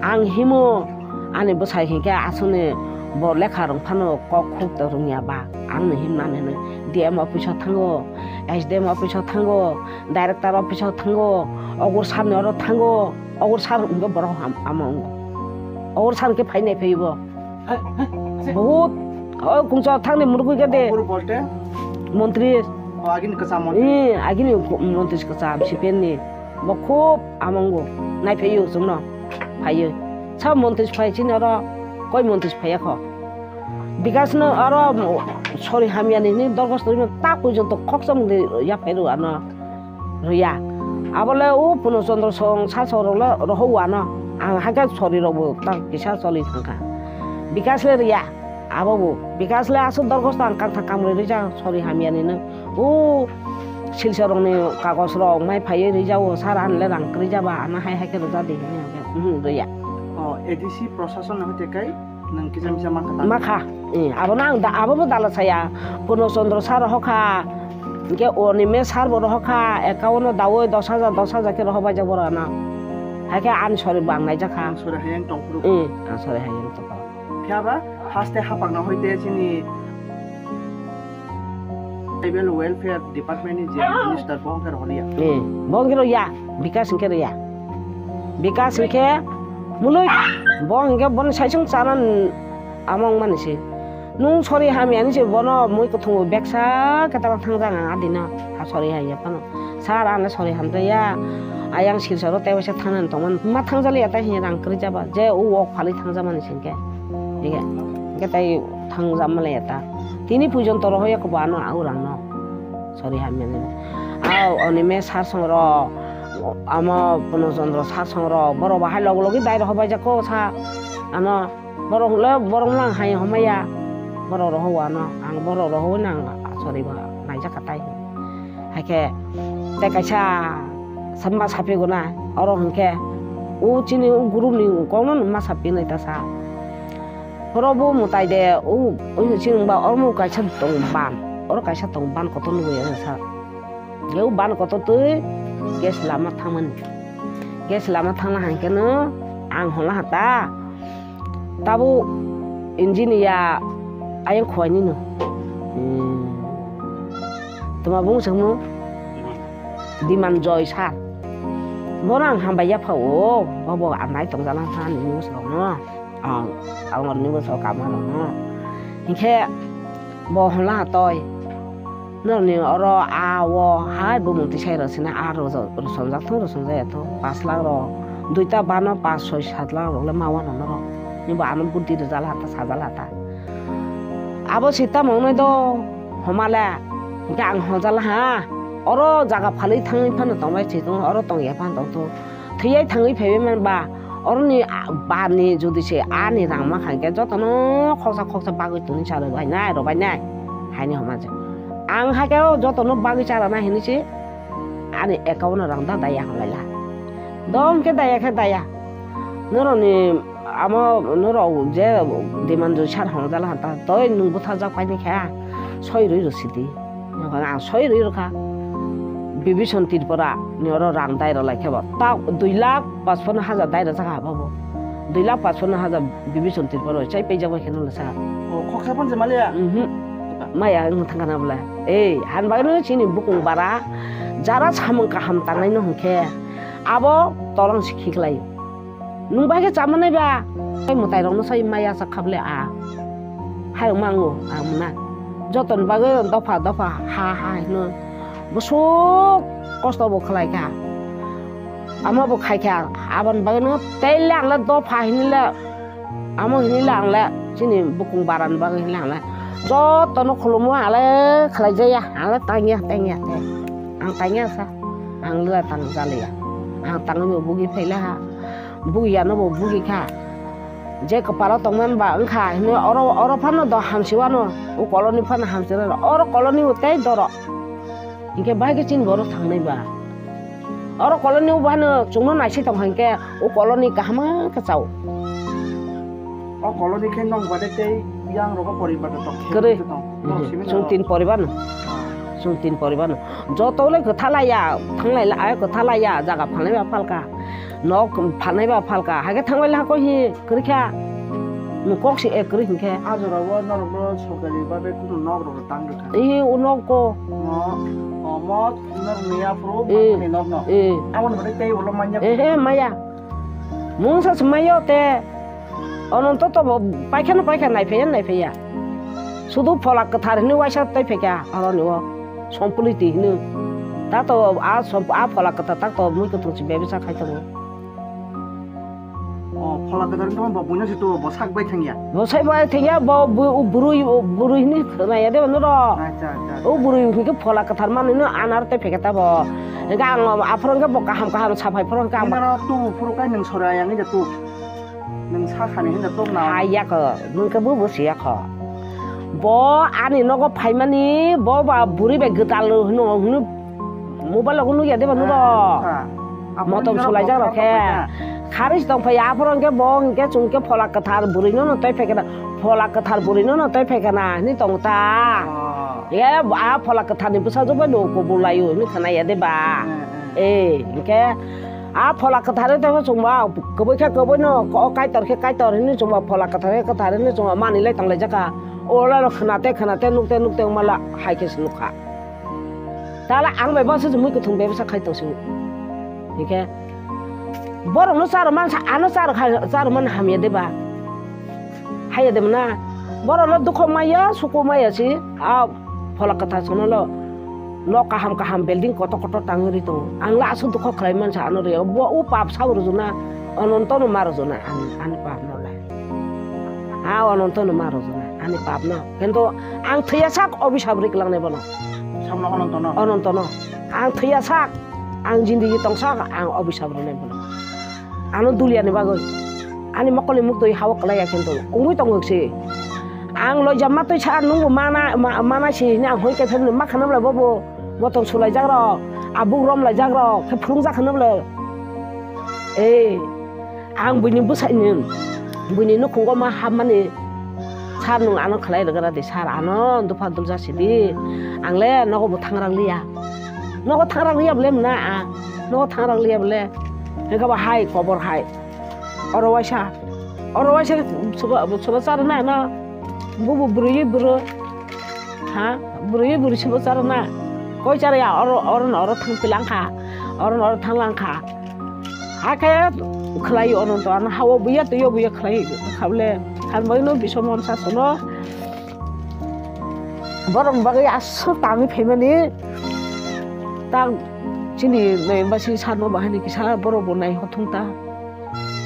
Ang himo ani bwsai hinkhe aswkni bo lekha rwng phano kok khuk to rwngya ba. Ang no himnani hwnwi D M office o thango, S D M office o thango, director office o thango, ogur sir ni oro thango, ogur sir wngkhe borok ham-, ama wngo. Ogur sir khe phainai phai bo. Bahut, o kungsa thangni murugwi khe de. Ogur bolte? Montri. O, agini kwcham montri? Ee, agini montri kwcham, C P M ni. Bo khub amongo. Naiphaiyo chwngno. Phaiyo. Sa montri phai chini oro koi montri phaiya kho. Bikas no oro sori hamya ni hini dorgos torima ta puijonto khoksa mungdi yaphai rw ano. Rwya. Abole o Puno Chandra song sa song rok le rohok wano. Ang hakhe sori rok bo ta kisa choli thangkha. Bikas le rwya. Abo bo. Bikas le aswk dorgos tang kang thang kamrwi rwjak sori hamya ni no. O Silchar rok ni kagos rok mai phaiwi rwjak o sir, ang le rang kwrwi jaba ano hai hai khe rwjak di hwnwi ang khe, mhm, rwya. O A D C prosason no hoite kai nwng kisa misa ma kha ta? Ma kha. Eh, abo no ang da, abo bo dala saya. Puno Chandra sir hokha. Hinkhe Onime sir bo rohokha, account o dawi dos hajar, dos hajar khe rohorbaijak borok ano. Haikhe ani sori bo ang naijakha. Ang sori hayang tongphuru. Hmm, ang sori hayang tongkha. Phiya ba haste hapang no hoite chini tribal welfare department ni je minister bo hwnkhe rohorliya. Hmm, bo hwnkhe rohya, Bikas hwnkhe rohya. Bikas hwnkhe mwnwi bo hwnkhe bono saisung chana. Amo wngmani se. Nung sori hamya ni se bono mui kwthwng beksa khe tamo thangjak ang adino. Ha sori hamya phano. Sir, ano sori hamjaya. Ayang Silchar o tei waisa thangnani tongmani. Ma thangjaliya tai hiya rang kwrwi jaba. Je o wok phalwi thangjakmani se hinkhe. Hinkhe, hinkhe tai thangjak malaya ta. Tini puijonto rohoya ko bo ano au rang no. Sori hamya ni. Au, oni me sir song ro. Amo Puno Chandra sir song ro. Borok bahai log logi dai rohorbaijak ko sa. Ano. Borok le, borok no ang hai homaya. Borok rohor ano, ang borok rohor no ang sori ba naijak kha tai. Haikhe tei kaisa sama sapi guna, oro hwnkhe o chini o group ni kok no ma sapi nai ta sa. Oro bo mwtai de, o, o chini ba oro kaisa tong ban, oro kaisa tong ban kotor nugwi sa. Yau ban kotor twi gas lama thangmani. Gas lama thangna hai khe no ang hwnla ha ta. Tabuk engineer ayang khwai nino. Hmm. Tuma bung sangmo? Diman Joy sir. Bono ang hambai ya pha o. Bobo anai tong jana ha ni news rok no. Ang, ang news rok kama rok no. Hinkhe bo hwnla ha toi. Norokni oro a o hai bumung tisai rok sina a rw-, rwchomjak thung rwchomjak ya thung pash lakh rok. Duita bano pash soi sat lakh rok le ma wano norok. Ni bo ano buddhi rwjak laha ta sajak laha ta. Abo se tamo wngnai do homa le. Hwnkhe ang hojal ha. Oro jaga phalwi thangwi phano tongbai se tongo, oro tongya phano tong thung. Thwiwi thangwi phaiwi man ba, oroni a-, bani jodi se ani rang ma kha hwnkhe jotono khoksa khoksa bagwi tongwi cha rwbainai, rwbainai, haini hwnma se. Ang hakhe o jotono bagwi cha rwnai hinwi se ani account o rang da daya hwnlaila. Do hwnkhe daya khe daya. Norokni amo norok je demand joi sar hwnjala hwn ta, toi nwng bwthajak paini kha, soi rwi rw sidi. Ang soi rwi rwkha. Bibison Tripura ni oro rang dai rw lai khe bo. Ta dui lakh pachpanno hajar dai rw saka bo bo. Dui lakh pachpanno hajar Bibison Tripura rw chai paijak bai khe nw sa. O, khoksa phan se maliya? Mhm. Maya wng thang kana bole. Ei, han bagwi no chini bukung bara jara samung kaham tangnai no hwnkhe abo tolong si khiklai. Nwng bai khe chamanai ba? Tei mwtai rok no sai maya sa kha bole a. Hai wng ma wngo ang na. Joto ni bagwi dopha dopha ha ha hino. Bwswk kosto bo khlai kha. Amo bo khai kha. Aboni bagwi no tei le ang le dopha hini le. Amo hini le ang le chini bukung bara ni bagwi hini le ang le. Joto no khulumo ang le khlai jaya. Ang le tangya tangya tei. Ang tangya sa. Ang le tang jaliya. Ang tangwi bo bugi phai le ha. Bugi ano bo bugi kha. Je kwpalo tongmani ba wngkha hinwi oro, oro phano do hamsiwano, o koloni phano hamsiwano, oro koloni o tei doro. Hinkhe bahai khe chini borok thangnai ba. Oro koloni o bahano chwngno naisai tongkha hinkhe o koloni kaham khe chao. O koloni khe nong bade tei yang rogo poribar tong. Kwrwi. Tong. Mhm. Chwng tin poribar no. Ah. Chwng tin poribar no. Joto le kwtha laiya, thanglai la, ai kwtha laiya, jaga phalnai ba phalka. Nok phalnai ba phalka. Hakhe thanglai la koi hi, kwrwi kha. Nwng kok si, eh, kwrwi hinkhe. A jora o norok no sorkari babe kunu nok rok tang rwkha. Eh, o nok ko. No, o mo norok ni aphuru Eh. Bangmani nok no. Eh. Aboni bagwi tei ulo manya. Eh, eh, maya. Mungsa se mayo te. Ononto to bo paikha no paikha, naiphaiya no naiphaiya. Sudu phola kwthar hinwi waisa tei phaikha aroni o sompliti hinwi. Ta to a som-, a phola kwthar ta to mui kwthwng se bebsa khai tongo. O phola kwthar wngkha bo buino se to bo sak bai thangya. Bo sai bai thangya bo bu-, burui, burui hinwi khwnaya de bono ro. Acha, acha, acha. O burui hinkhe phola kwthar manwi no anar tei phaikha ta bo. Hinkhe ang aphuru hinkhe bo kaham kaham saphai phuru hinkhe ang. Nang aro tu phuru kai nang sora yang de tu. Nwng sa sani hinda tok na. Hai ya kho, nwng khe bo bo siya kho. Bo ani nogo phaimani, bo ba buri bai gwdal hwnwi, hwnwi mobile o nukya de ba nuro. Ah, ah. Motom sulaijak rok khe. Khari se tong phai ya, aphuru hwnkhe bo hwnkhe chwng khe phola kwthar bwrwi no no tei phai kana, phola kwthar bwrwi no no tei phai kana hwnwi tong ta. Oh. Ye, a phola kwthar ni bwsajwk bai no kubul laio hwnwi khna ya de ba. Hmm, hmm. Eh, hwnkhe a phola kwthar tei bo chwngba kwbui khe kwbui no, o kaitor khe kaitor hinwi chwngba, phola kwthar khe kwthar hinwi chwngba manwi lai tong lai jaka. Olo no khna te khna te nuk te nuk te wngma la hai khe se nuk kha. Tala ang bai bangsa se mui kwthwng bebsa khai tong sio. Hingkhe borok no charo mansa ano charo khai charo man hamya de ba. Haiya de mana borok no dukho maya suku maya si a phola kwthar sono lo. Nok kaham kaham building kotor kotor tangwi ri tongo. Ang le aswk dukho khlai mansa ano rw. Bo o pap sa rwjuna, ononto no ma rwjuna ani, ani pap no le. A ononto no ma rwjuna ani pap no. Kintu ang thwiya sak obisap ri kwlangnai bono. Samno ononto no? Ononto no. Ang thwiya sak, ang jindigi tong sak, ang obisap rwnai bono. Ano dulia ni bagwi. Ani mokol ni muk twi ha o kwlai ya kintu. Wngwi tongo se. Ang loijama twi sa nungbo mana, ma-, mana se hini ang hoi khe pheno ma khana bwlai bobo. Motom sulaijak rok, abuk romlaijak rok, khe phulungjak khana bwle. Ei, ang buini bwsai ni, buini nukhungo ma hapmani, sir nwng ano khlai rwgra di, sir ano dopha dulja sidi, ang le nogo bo thangrak liya, nogo thangrak liya bwle mna a, nogo thangrak liya bwle, hwnkhe bo hai kobor hai. Oro waisa, oro waisa soba, soba charwna ano, bubo bwrwi bwrwi, ha, bwrwi bwrwi soba charwna, koi charya, oro, oro no oro thang pilang kha, oro no oro thang lang kha, hakhe khlai ononto ano ha o buya twi o buya khlai kha bwle, han bai no bisom on sa sono. Borok bagwi aswk tangwi phaimani, tak chini Noyonbasi sano bahaino kisa borok bo nai hothung ta.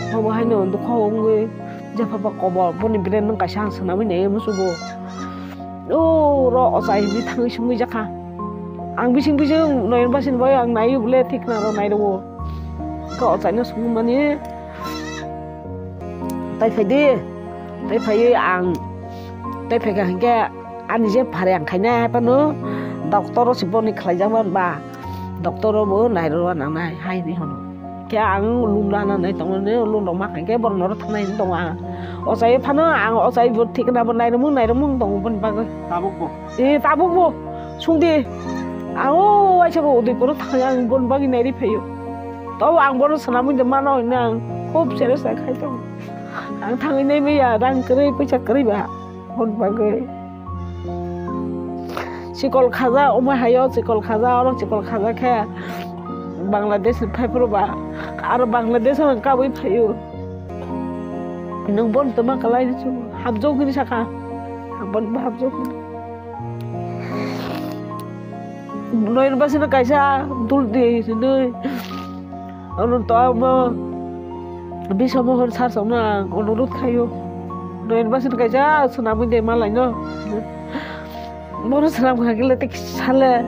Bo bahaino dukho wngwi jepha ba kobor boni beren nwng kaisa ang swnamwi nai musugo. O ro ochai hinwi thangwi sungwi jakha. Ang bising bising Noyonbasini bagwi ang naiwi bole thik khna ro nai rwo. Khe ochaino sungmani. Tai phai di, tai phaiwi ang, tai phaikha hinkhe ani je phareng khainai hai phano doctor o se boni khlaijakma ba, doctor o bo nairwna nangnai hai hinwi hwno. Khe ang lum lana nai tongo, lum rok ma khaikhe borok norok thangnai hinwi tongo ang. Ochai phano ang ochai bo thik khna bo nairwmung nairwmung tongo boni bagwi. Tabuk bo? Eh, tabuk bo. Sungdi. Ang o waisa bo Udaipur o thangwi ang boni bagwi nairi phaio. Tobo ang bono swnamwi de mano hinwi ang khub serious khai tongo. Ang thangwi nai maya rang kwrwi, puisa kwrwi ba. Boni bagwi. Chikol khaja, omo hayo chikol khaja, oro chikol khaja khe Bangladesh ni phai phuru ba. Aro Bangladesh o kabui phaio. Nwng bon toma kalai ni chu hapjok hini sakha. Bon hapjok hini. Noyonbasino kaisa dul di hinwi. Ano to amo Biswa Mohon sir songno ang onurut khaio. Noyonbasino kaisa swnamwi de malaino. Bono swnam kha kile te sale.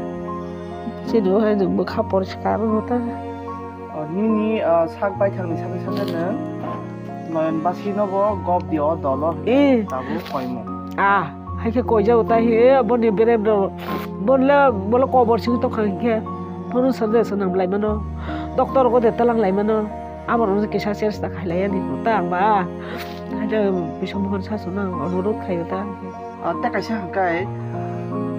Chini o hai nwng bwkha poriskar wngkha ta. O, nini, o, sak baithangni sakni sakni nwng Noyonbasino bo gop di o dolo hinwi Eh. tabuk koimung. Ah, hai khe koijak ta hi, eh, boni berem rok. Bonle, bole kobor sing tokha hinkhe. Bono sande swnam lai mano. Doctor ko de talang lai mano. Abo rok kisa cheresta khai lai ani ta ang ba. Hai de Biswa Mohon sir songno ang onurut khaio ta. Ah, tei kaisa hwnkhe,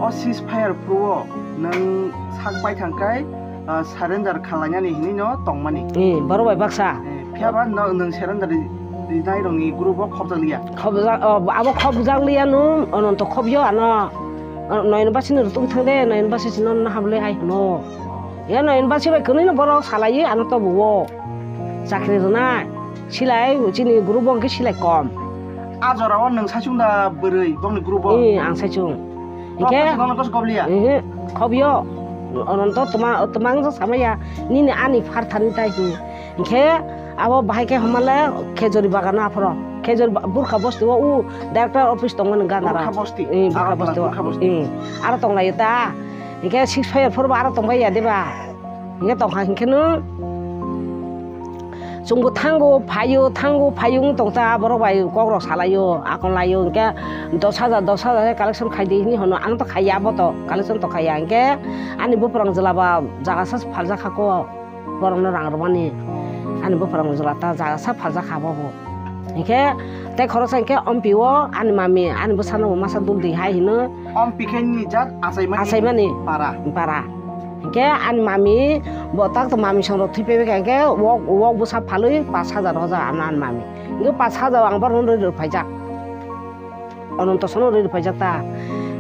o ceasefire phuru o nwng sak baithang khe, ah, surrender khalainani hinwi no tongmani. Eh, borok bai baksa. Eh, phiya ba no, nwng surrender ri-, rinai rokni group o khobjak liya. Khobjak, oh, abo khobjak liya no, Ononto khobyo ano. Oh, Noyonbasino rwtwk thang de, Noyonbasi sino naha bwle hai hwno. Ya Noyonbasi bai kwnwi no borok salaiwi ano tobuo. Chakri rwnai. Silai chini group o hwnkhe silai kom. A jora o nwng saichung da bwrwi bongni group o? Ee, ang saichung. Hwnkhe nono kos kobliya? Ee, khobyo. Ononto tma, tmang samaya nini ani pharthani tai hi. Hwnkhe abo bahai khe hwnmale khejori bagano aphoro. Khejori ba-, Burkha bosti o u director office tongmani Gandara. Burkha bosti? Ee, Burkha Agartala bosti o. Burkha bosti. Ee, aro tonglaio ta. Hwnkhe six five four bo aro tongbai ya deba. Hingke tongkha hingke no chwngbo thango, phaio, thango, phaio wng tongkha, borok bai kokrok salaio, akon laio, hingke dos hajar, dos hajar khe collection khaidi hinwi hwno, ang to khaiya, abo to collection to khaiya, hingke ani buphurang jwla ba jaga sa phaljakha ko, borokno rang rwmani, ani buphurang jwla ta jaga sa phaljakha abo bo. Hinkhe tei khoroksa hinkhe ompi o ani mami ani bwsano bo masa dul di hai hino. Ompi khe nini jat achaimani Achaimani. Para. Para. Hinkhe ani mami bo tak to mami song rok thwi pebe kha hinkhe wok, wok bwsa phalwi pash hajar hoja ano ani mami. Hinkhe pash hajar ang borokno rwi rw phaijak. Ononto sono rwi rw phaijak ta.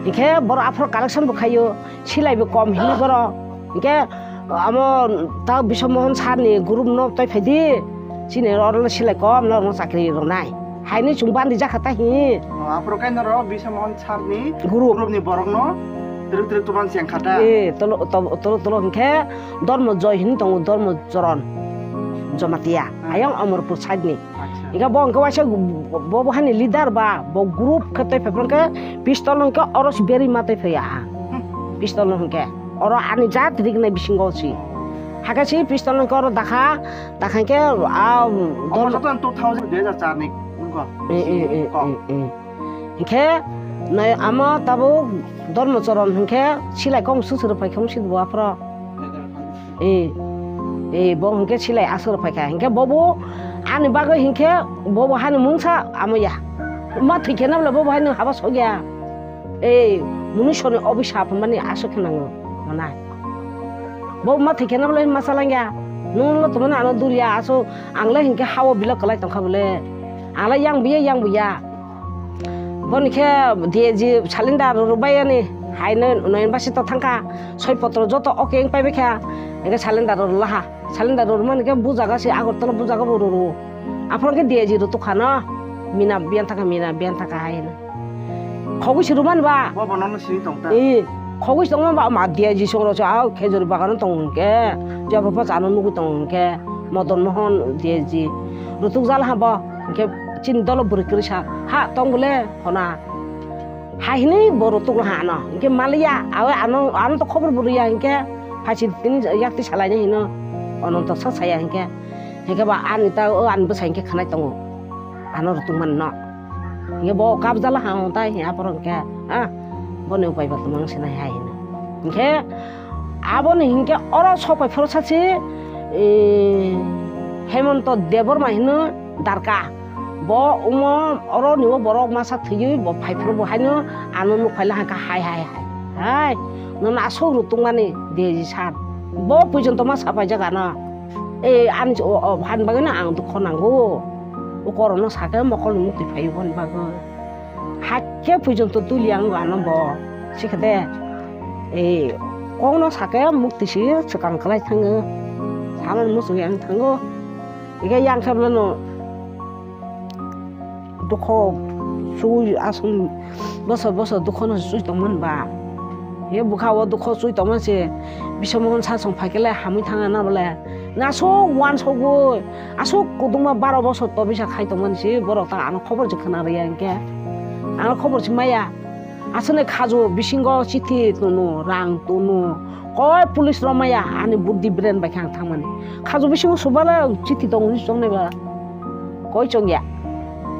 Hinkhe borok aphuru collection bo khaio. Silai bo kom hini borok. Hinkhe amo ta Biswa Mohon sir ni group no tei phaidi. Chini oro no silai kom no, no chakri rwnai. Haini chwng bandi jakha ta hi. O, aphuru khe norok Biswa Mohon sir ni Group. Group ni borok no twrwk twrwk twmani cheng kha ta. Eh, tolo, to-, tolo, tolo hinkhe Dharma Joy hini tongo, Dharma Choron Jamatia. Hmm. Ayang Amarpur side ni. Acha. Ega bo hwnkhe waisa bo, bo hani leader ba, bo group khe tei phai phai khe pistol hwnkhe oro se berwi ma tei phai aha. Hmm. Pistol hwnkhe oro ani jat rignai bisingo si. Hakhe si pistol hwnkhe oro dakha, dakha khe, ah, Omo dol- joto two thousand, dui hajar char ni wngkha. Eh, eh, eh, Kok. Eh, eh. Hinkhe nai amo tabuk Dharma Choron hinkhe silai kong susuru phai khe wngsi bo aphro. Eh, eh, bo hinkhe silai aswk rw phaikha. Hinkhe bobo ani bagwi hinkhe bobo hani mungsa amo ya. Ma thwikhe nabla bobo hani haba sokya. Eh, munusoni obisap mani aswk khe nango. Mana. Bo ma thwikhe nabla ma salangya. Nungno tumani ano durya aso angle hinkhe hao bila kwlai tongkha bole. Angle yang buya, yang buya. Boni khe D A G cylinder rwrwk bai ani, hai noi, noi basi to thangkha, soi potro joto oke wng pai bai kha, hingke cylinder rwrwk laha, cylinder rwrwk mani khe bujaga se Agartala bujaga bo rwrwk, aphuru khe D A G rwtwk kha no, mina biyan thaka, mina biyan thaka hai hino. Khogwi si rwmani ba? Bo bo nono sini tong ta? Ee, khogwi si tongmani ba, ma D I G songrok se, ah, khejori bagano tongo hinkhe, jebopha chano nugwi tongo hinkhe, Madan Mohan D I G. Rutuk jala ha bo, hinkhe chini dolo bwrwi kwrwi sa, ha, tong bole, hona. Hai hinwi bo rutuk ha ano, hinkhe maliya, awe ano, ano to khobor bo rwya hinkhe, phaisi tini yakti salaina hino, Ononto sa saya hinkhe, hinkhe ba ani ta, o ani bwsa hinkhe khanai tongo, ano rutuk mani no. Hinkhe bo kabjala ha hwn ta hinkhe aphuru hinkhe, ah, boni upai bo tongmani sinai hai hino. Hinkhe aboni hinkhe oro sopai phuru sachi, eh, Hemonto Debbarma hino darka. Bo omo oro ni o borok masa thwiwi bo phai phuru bo haino ano nuk phaila hangkha hai hai hai. Hai, nono aswk rw tongmani D I G sir. Bo poijonto ma sapaijak ano. Eh, ani o, o, han bagwi no ang dukho nango. O korokno sakhe mokolni mukti phaio boni bagwi. Hakhe poijonto tuli ang ano bo. Sikhe de. Eh, kokno sakhe mukti si swkang kwlai thango. Samani muchungwi ang thango. Ike yang khe bono dukho chui aswk bosor bosor dukhono chui tongmani ba. He bwkha o dukho chui tongmani se Biswa Mohan sasong phaikhe le hamwi thangna bole. Na aswk uansukgwi, aswk kudungma baro bosor tobisa khai tongmani se borok ta ano khobor se khna rwya hinkhe. Ano khobor se maya. Aswkni khaju bisingo chithi tunu, rang tunu. Koi police rok maya ani buddhi brain bai khe ang thangmani. Khaju bisingo subala chithi tongo hinwi chongnai ba. Koi chongya.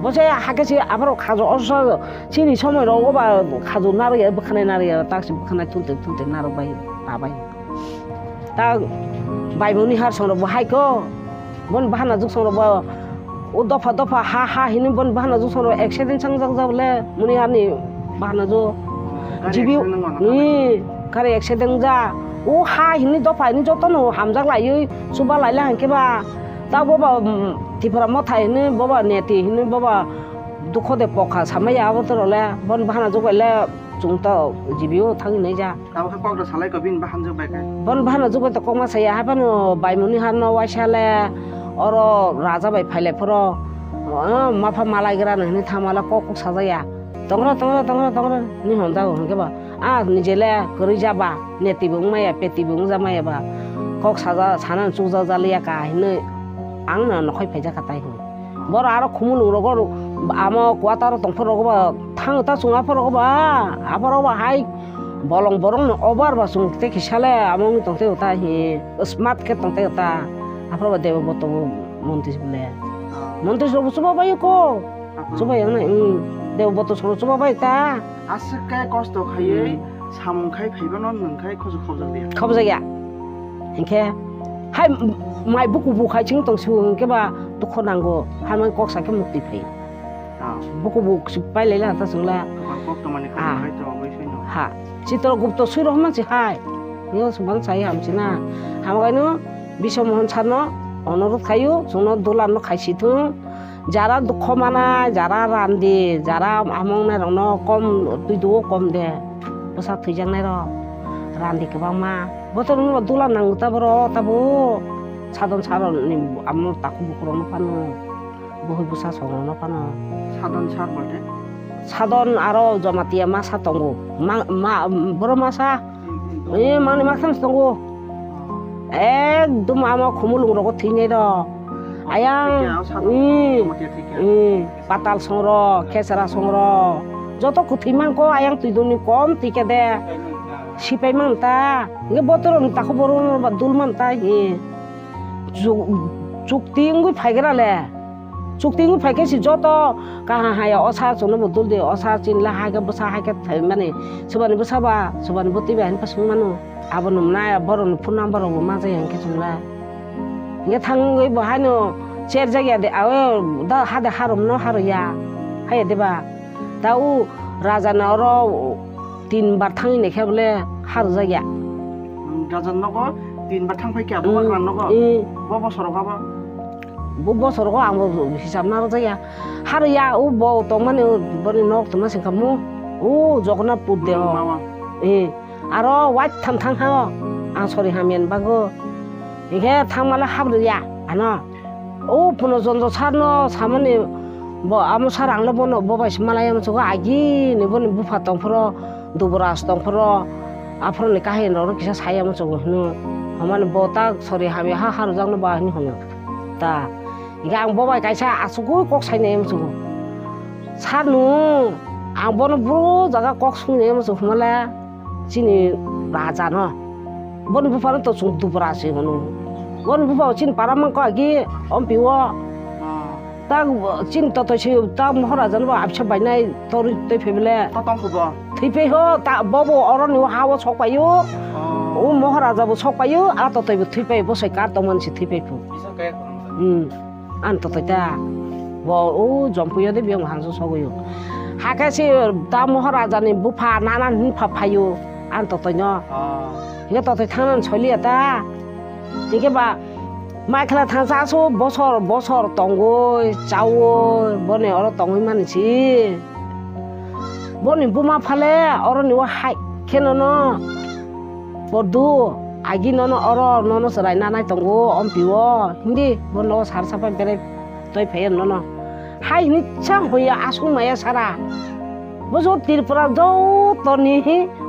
Bo se hakhe se aphuru khaju oso chini somoi rogo ba khaju narwkya, bwkhanai narwkya, tak se bwkhanai thunte thunte narwk bai, ta bai. Ta bai muni har songrok bo hai ko. Bon bahana juk songrok bo o dopha dopha ha ha hini bon bahana juk songrok accident changjak jak le muni harni bahana juk. Gari jibi accident wngma ni gari accident ja o ha hini dopha hini jotono hamjak laiwi chuba laila hangke ba ta bo ba, mm, Tipra Motha hini bo ba neti hini bo ba dukho de pokha samaya abo to role bon bahana juk le chung to jibi o thangwi nai ja. Abo khe kok rw salai ko bini bahanjwk bai khe. Bon bahanjwk bai to kokma saya, haphano baimoni harno waisa le oro raja bai phailai phoro, ah, mapha malai gra no hinwi thangmala kok kok sajaya. Tongra, tongra, tongra, tongra hinwi hwnjago hinkhe ba, ah, nije le kwrwi jaba, neti bo wngmaya, peti bo wngja maya ba, kok saja, sana chukjak jaliya ka hinwi ang no nokhai phaijak kha tai hinwi. Borok aro khumulwng rogo amo quarter o tongphuru rogo ba thang ta chwng aphuru rogo ba, aphuru rogo ba hai bolong borok no over ba chwng tei kisa le amo wngwi tong tei ta hi smart khe tong tei ta aphuru rogo ba Debobroto bo montis bole montis rok bo chuba bai ko chuba yang nai Debobroto song chuba bai ta aswk khe kosto khaiwi samung khai phaiba no nwng khai khojak khobjak liya khobjak ya. Hinkhe hai mai buku bu khai chwng tong sio hinkhe ba dukho nango, hai man kok sakhe mukti phai. Ah. Buku bu pai lai la ta chwng la. Kok to mani kha Ah. Hai to bai phai no. Ha. Chitragupta sui rok man si hai. Yo subang sai ham si na. Ham gai no Biswa Mohan sir no onurodh khaio, chwng no dulan no khai si thung. Jara dukho manai, jara randi, jara among nai rok no kom twi duo kom de. Bwsa thwijak nai rok randi kwbangma. Botor wngma dula nango ta borok tabo. Sadon sadon ni amo takhuk bukhuk rok no phano. Buhwi bwsa song rok no phano. Sadon sar bolte? Sadon aro Jamatia masa tongo. Ma, ma, boro masa. Eh, mani maktham tongo. Ekdom amo khumulwng rogo thwinai rok. Ayang, Thwikha, o sadon hmm, Jamatia thwikha. Hmm, patal song rok, khesra song rok. Joto kwthwi mangko ayang twi doni kom thwikha de. Sipai mang ta. Nge botor ni takhuk borok no ba dul man ta hi. Chuk-, chukti wngwi phaigra le. Chukti wngwi phaikhe se joto kaham haya o sir chwngno bo dul di, o sir chini le hai khe bwsa hai khe thai mani. Subani bwsa ba, subani bwtwi ba hinwi swng mano. Abo nwng nai borok ni phone number rok bo ma jaya hinkhe chwng le. Hinkhe thangwi bo haino cher jak ya de, awe da ha de harwm no harw ya. Haiya de ba. Ta o raja ni oro tin bar thangwi naikhe bole harwjak ya. Raja ni nogo tin bar thang phai khe abo Hmm. Raja ni nogo? Hmm. Bo bosor rogo abo? Bo bosor rogo ang bo hisab narwkjak ya. Harw ya o bo tongmani boni nok tongma singkha mo. O Jagannath pur de o. Hmm, mama. Eh, aro waitham thang ha o. Ang sori hamya ni bagwi. Hinkhe thangmale habrwk ya ano. O Puno Chondro sir no samani Bo amo sar ang le bono bo bai se malai amo chugo agi ni boni bupha tong phoro, Dubraj tong phoro, aphoro ni kahini rok no kisa sai amo chugo hino. Hamani bo ta sori hamya ha harjak no ba hini hono. Ta. Hinkhe ang bo bai kaisa asugui kok sai nai amo chugo. Sar nung ang bono buro jaga kok sung nai amo chugo hima le. Chini raja no. Boni bupha no to chwng Dubraj se hwno. Boni bupha chini para mangkha agi ompi o. Ah. Ta chini totoi se ta Maharaja no absa bainai tori tei phebele. To tong kho bo? Thwi phai ho, ta bo bo oro ni ha o sok paio. Oh. O Maharaja bo sok paio, a totoi bo thwi phai bo sai kar tong man se thwi phai phu. Bisa kaya khorang. Hmm. Ang totoi ta. Bo o jompuyo de biyang hangso sogoyo. Hakhe si ta Maharaja ni bupha nana hinpha phayo. Ang totoi no. Ah. Hinkhe totoi thangna soliya ta. Hinkhe ba mai khala thangsa aso bosor bosor tongoi chaoi boni oro tongoi mani si. Boni buma phale oro ni o hai khe nono. Podu, agi nono oro nono chwrai nanai tongo, ompi o, hindi, bo nogo sar sapai berai toi phai nono. Hai hini chang hoya asung maya sara. Bo jo Tripura joto ni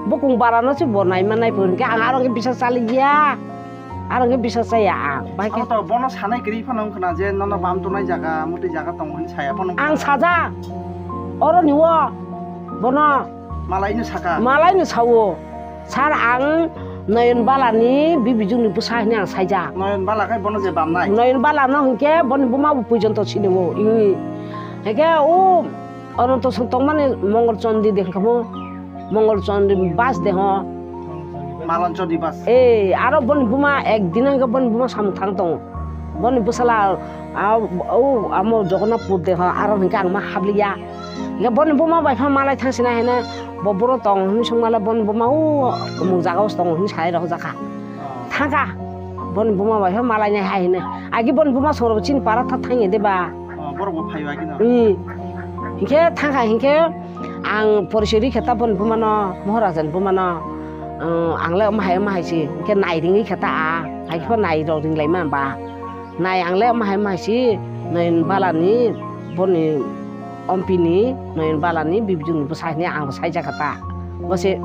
bukung bara no se bo nai manai pon ke ang aro ke bisa chali ya. Aro ke bisa chaya ang. Bai ke. Abo to bono sanai kiri phano wngkha na je nono bam tongnai jaga, muti jaga tongo hini saya phano wngkha. Ang saja. Oro ni o. Bono. Malai no saka. Malai no sao. Sar ang Noyon Bala ni bibijung ni bwsa hinwi ang saijak. Noyon Bala khai bono je bamnai. Noyon Bala no hinkhe boni buma bo puijonto sinimo. Ini. Hinkhe o Ananto song tongmani Mongol Chondi de hinkhe mo. Mongol Chondi bas de ho. Malon Chondi bas. Eh, aro boni buma ek din hinkhe boni buma samung thang tongo. Boni bwsala, a, o, amo Jagannathpur de ho, aro hinkhe ang ma habliya. Hinkhe boni buma bai pha malai thang sina hene, bo boro tong hini song mala boni buma o, umuk jaga o tong hini sai rok jaka. Thangka, boni buma bai pha malai nai hai hene. Agi boni buma soro chini para tha thang de ba. Oh, borok bo phaio agi no? Hmm. Hinkhe thangka hinkhe ang porichoi ri khe ta boni buma no, Moharaja ni buma no. Ang le ma hai ma hai si, hinkhe nai ringwi khe ta a, hai khe nai rok ring lai ma ba. Nai ang le mahai mahai si Noyon Bala ni boni ompi ni Noyon Bala ni bibijung ni bwsa hini ang bo saijak kha ta. Bo se,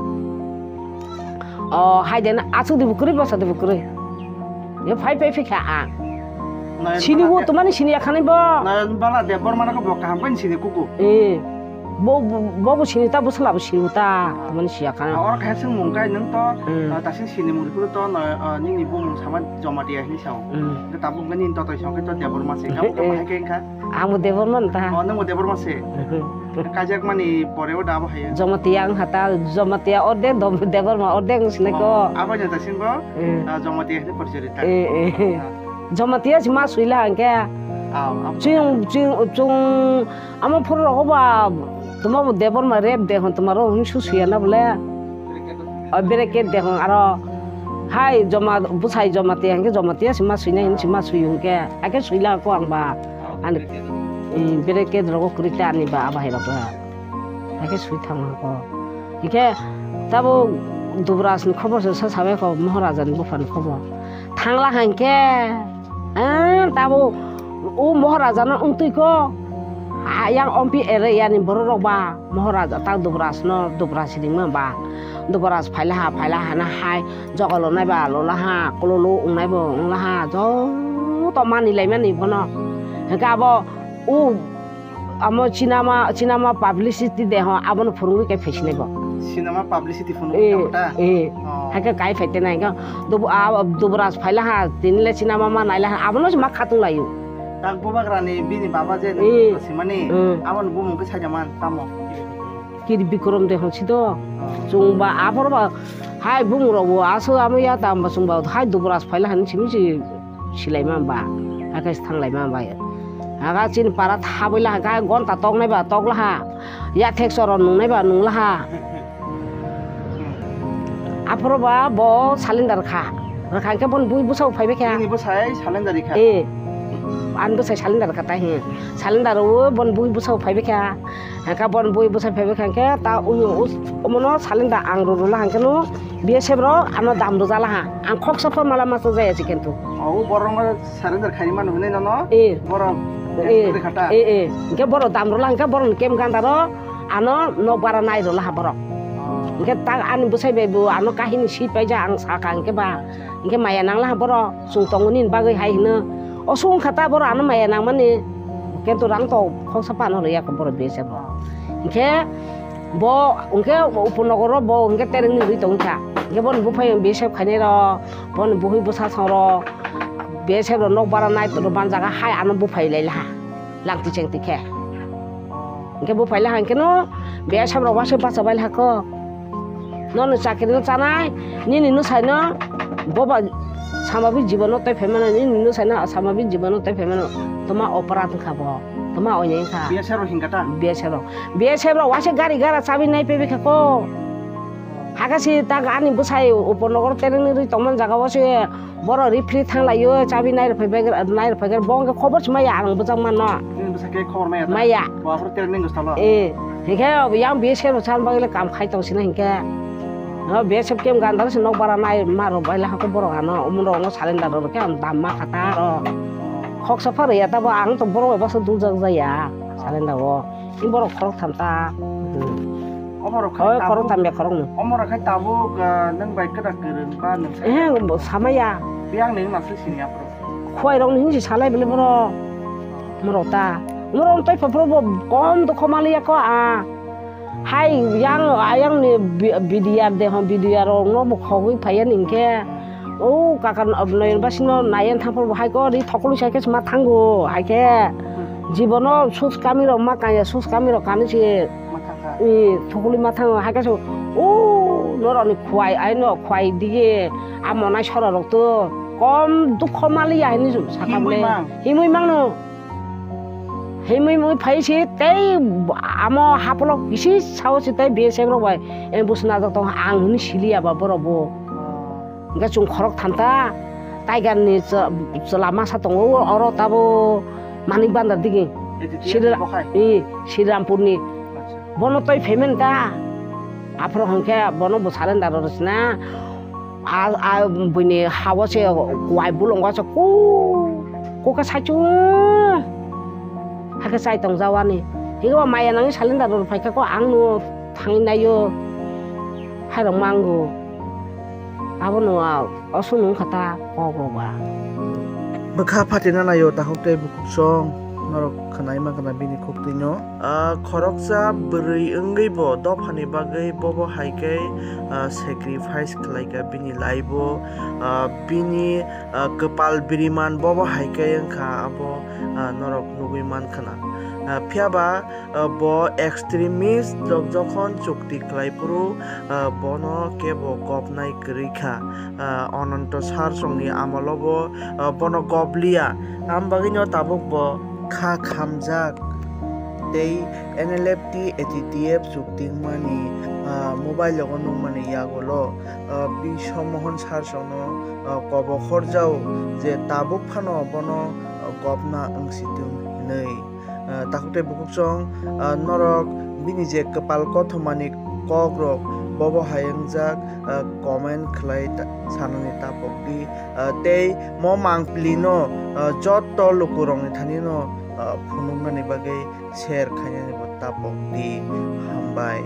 o, hai de na asuk de bo kwrwi bwsa de bo kwrwi. Ye phai phai phikha ang. Noyon Sini Bala bo de- tumani sini ya khanai bo. Noyon Bala Debbarma no bo kaham khe sini kuku. Eh. Bo, bo, bo, bo sini ta, bo sala bo sini ta, tamani siya kha. Ah, oro khe swngmung kai nwng to, Hmm. ah, tasing sini mung phuru to, no, ah, nini bumung sama Jamatia hinwi sao. Hmm. Hwnkhe tabuk hwnkhe nini totoi song khe to Debbarma se, abo khe Eh. bahai khe wngkha? Ang bo Debbarma no ta. Oh, nwng bo Debbarma se? Hmm. Kaijakmani pore o da abo hai. Jamatia wngkha ta, Jamatia ordek, Dom-, Debbarma ordek wng sinai ko. Oh, abo no tasing bo, Hmm. ah, Jamatia hinwi porichori ta. Eh, eh. Ah. Jamatia si ma suila hwnkhe. Ah, abo. Chwng, chwng, chwng, Amo phuru rogo ba, tuma bo Debbarma rep de hon, tuma ro hwn su suya na bole. O bracket de hon aro. Hai joma, bwsai Jamatia hwnkhe Jamatia sima suina hin sima suyu hwnkhe. Ake suila ko ang ba. Ani, eh, bracket rogo kwrwi ta ani ba abo hai rogo. Ake sui thang ko. Hwnkhe tabo Dubraj ni khobor se sa sabai ko Maharaja ni bupha ni khobor. Thangla hwnkhe, eh, tabo o Maharaja no wngtwi ko. Yang ompi ere yani borok rok ba Maharaja tak Dubraj no, Dubraj ringma ba. Dubraj phaila ha, phaila ha na hai jogolo nai ba lola ha, kololo wngnai bo wngla ha, joto mani lai mani bono. Hwnkhe abo o Amo cinema, cinema publicity de ho, abono phurungwi kai phaisinai bo. Cinema publicity phunuk Eh, tamo ta? Eh. Oh. Hai khe kai phai tenai khe, dubu-, a, Dubraj phaila ha, tini le cinema ma naila ha, abono se ma khatung laio. Tak bubagra ni bini baba je Eh. Simani, Hmm. Aboni bumung khe saida man, tamo? Kiri Bikrom de ho si do. Oh. Chwng ba aphor ba, hai bumung rok bo aso amo ya tam ba chwng ba, hai Dubraj phaila ha ni simi si. Silaima ba, hakhe thanglaima ba. Aga chini para thabwila hakhe gonta toknai ba toklaha. Yathek choro nungnai ba nunglaha. Aphuru ba bo salindar kha. Rwkha hwnkhe boni bui bwsao phaibai kha. Nini bwsai salindar kha? Eh. Ani bwsai salindar kha tai hi. Salindar o boni bui bwsao phaibai kha. Hwnkhe boni bui bwsai phaibai kha hwnkhe ta uyo us-, omono salindar ang rwrwla hwnkhe no. B S F rok ano dam rwjalaha. Ang khoksa pho mala masa jaya se kintu. O borok no surrender khai mano hinwi nono? Eh. Borok Eh, eh, eh. Hingke borok dam rwla hingke borokni kem ganda ro ano nok bara nai rwla ha borok. Oh. Hingke tak ani bwsai bai bo ano kahini si paijak ang saka hingke ba. Hingke maya nangla ha borok chwng tongo nini bagwi hai hino. O sung kha ta borok ano maya nangmani. Kintu rang to khoksa phano rwya kho borok B S F rok. Hingke bo hingke Upanagar ro bo hingke tereng ni rwi tongkha. Hingke boni buphai B S F khainai rok, boni buhui bwsa song rok. B S F rok nok bara nai tongma jaga hai ano buphai lai laha, langti chengti khe. Hingke buphai laha hingke no B S F rok waisa bacha bai laha kho. Nono chakri no chanai, nini no sai no boba samabik jibono tei phaimano, nini no sai no samabik jibono tei phaimano. Toma operate wngkha bo, toma oinai wngkha. B S F rok hingka ta? B S F rok. B S F rok waisa gari gara chabi nai pebe kha kho. Hakhe si tak ani bwsai Upanagar tereng ni rwi tongmani jaga o se Borok referee thanglaio, chabi nairok phaibai, nairok phaigar, bo hwnkhe khobor se maya ang bwchak mano. Nini bwsakhe khobor maya da? Maya. Bo aphuru training gostalo? Eh, hinkhe yang B S F rok chan bagwi le kam khai tong sina hinkhe. No B S F camp gandar se nok bara nai ma rok bai la hako borok ano, umrok no surrender rok khe ang dam ma kha ta ro. Khoksa phar ya ta bo ang to borok bai bwsa duljak jaya surrender o. Borok khorok tham ta. Omo rok khai Oi, tabuk, khorok tham ya khorok no. Omo rok khai tabuk, ah, nwng bai kwda kwrwng ba nwng sai Eh, tabuk. Bo samaya. Biyang nwng nasuk sini aphuru. Khwai rok ni hinsi salai bele borok. Morok ta. Morok tai phopro bo kom to khomali ya ko a. Hai yang, ayang ni bi-, B D R de ho, B D R rok no bo khogwi phaiya ningkhe. O kaka noyon basino nayan thangphuru bo hai ko ri thokoli sai khe ma thango hai khe. Jibono sus kami rok ma kanya, sus kami rok kani se. Ma thangkha. I thokoli ma thango hai khe se. O norok ni khwai, ai no khwai dige a monai sora rok to kom dukho mali ya hini sakam Himui le. Mang. Himui mangno. Himui mui phai se tei amo hapolok kisi sao se tei B S F rok bai. Eng busna jok tong ang hini siliya ba borok bo. Hingke chwng khorok tham ta, Tiger ni chw-, chwla masa tongo, oro tabo Manik Bandar digi. Eti tiya Sri-, bo khai? I, Srirampur ni. Acha. Bono toi payment ta. Aphuru hwnkhe bono bo surrender rw sina. A, a, buini hawo se kuai bulongo se ku, ku khe saichung. Hakhe chai tong jawani. Higo maya nangni surrender rw phaikha ko ang no thangwi naio. Hairok mango. Abono a, oso nung kha ta kok rok ba. Bwkha phatina naio takhuk tei bukhuk song norok khwnai mankha na bini khuk twino. Ah, khoroksa bwrwi wngwi bo dophani bagwi bobo hai khe, ah, sacrifice khlai kha bini life o, ah, bini, ah, kwpal biriman bobo hai khe wngkha abo, ah, norok nugwi mankha na. Ah, phiya ba, ah, bo extremist rok jokhon chukti khlai phuru, ah, bono kebo gopnai kwrwi kha, ah, Ananto Sarsongni amolo bo, ah, bono gopliya. Am bagwino tabuk bo kha khamjak tei N L F T A T T F chukti wngmani, ah, mobile logo nukmani yagulo, ah, Biswa Mohan Sarsongno, ah, kobo khorjao je tabuk phano bono, ah, gopna wngsi thung hinwi. Ah, takhuk tei bukhuk song, ah, norok bini je kwpal kothomani kok rok bobo hai wngjak, ah, comment khlai ta-, sanani tapok di, ah, tei mo mangpili no, ah, joto luku rok ni thani no, ah, phunuknani bagwi share khainani bo tapok di. Hambai.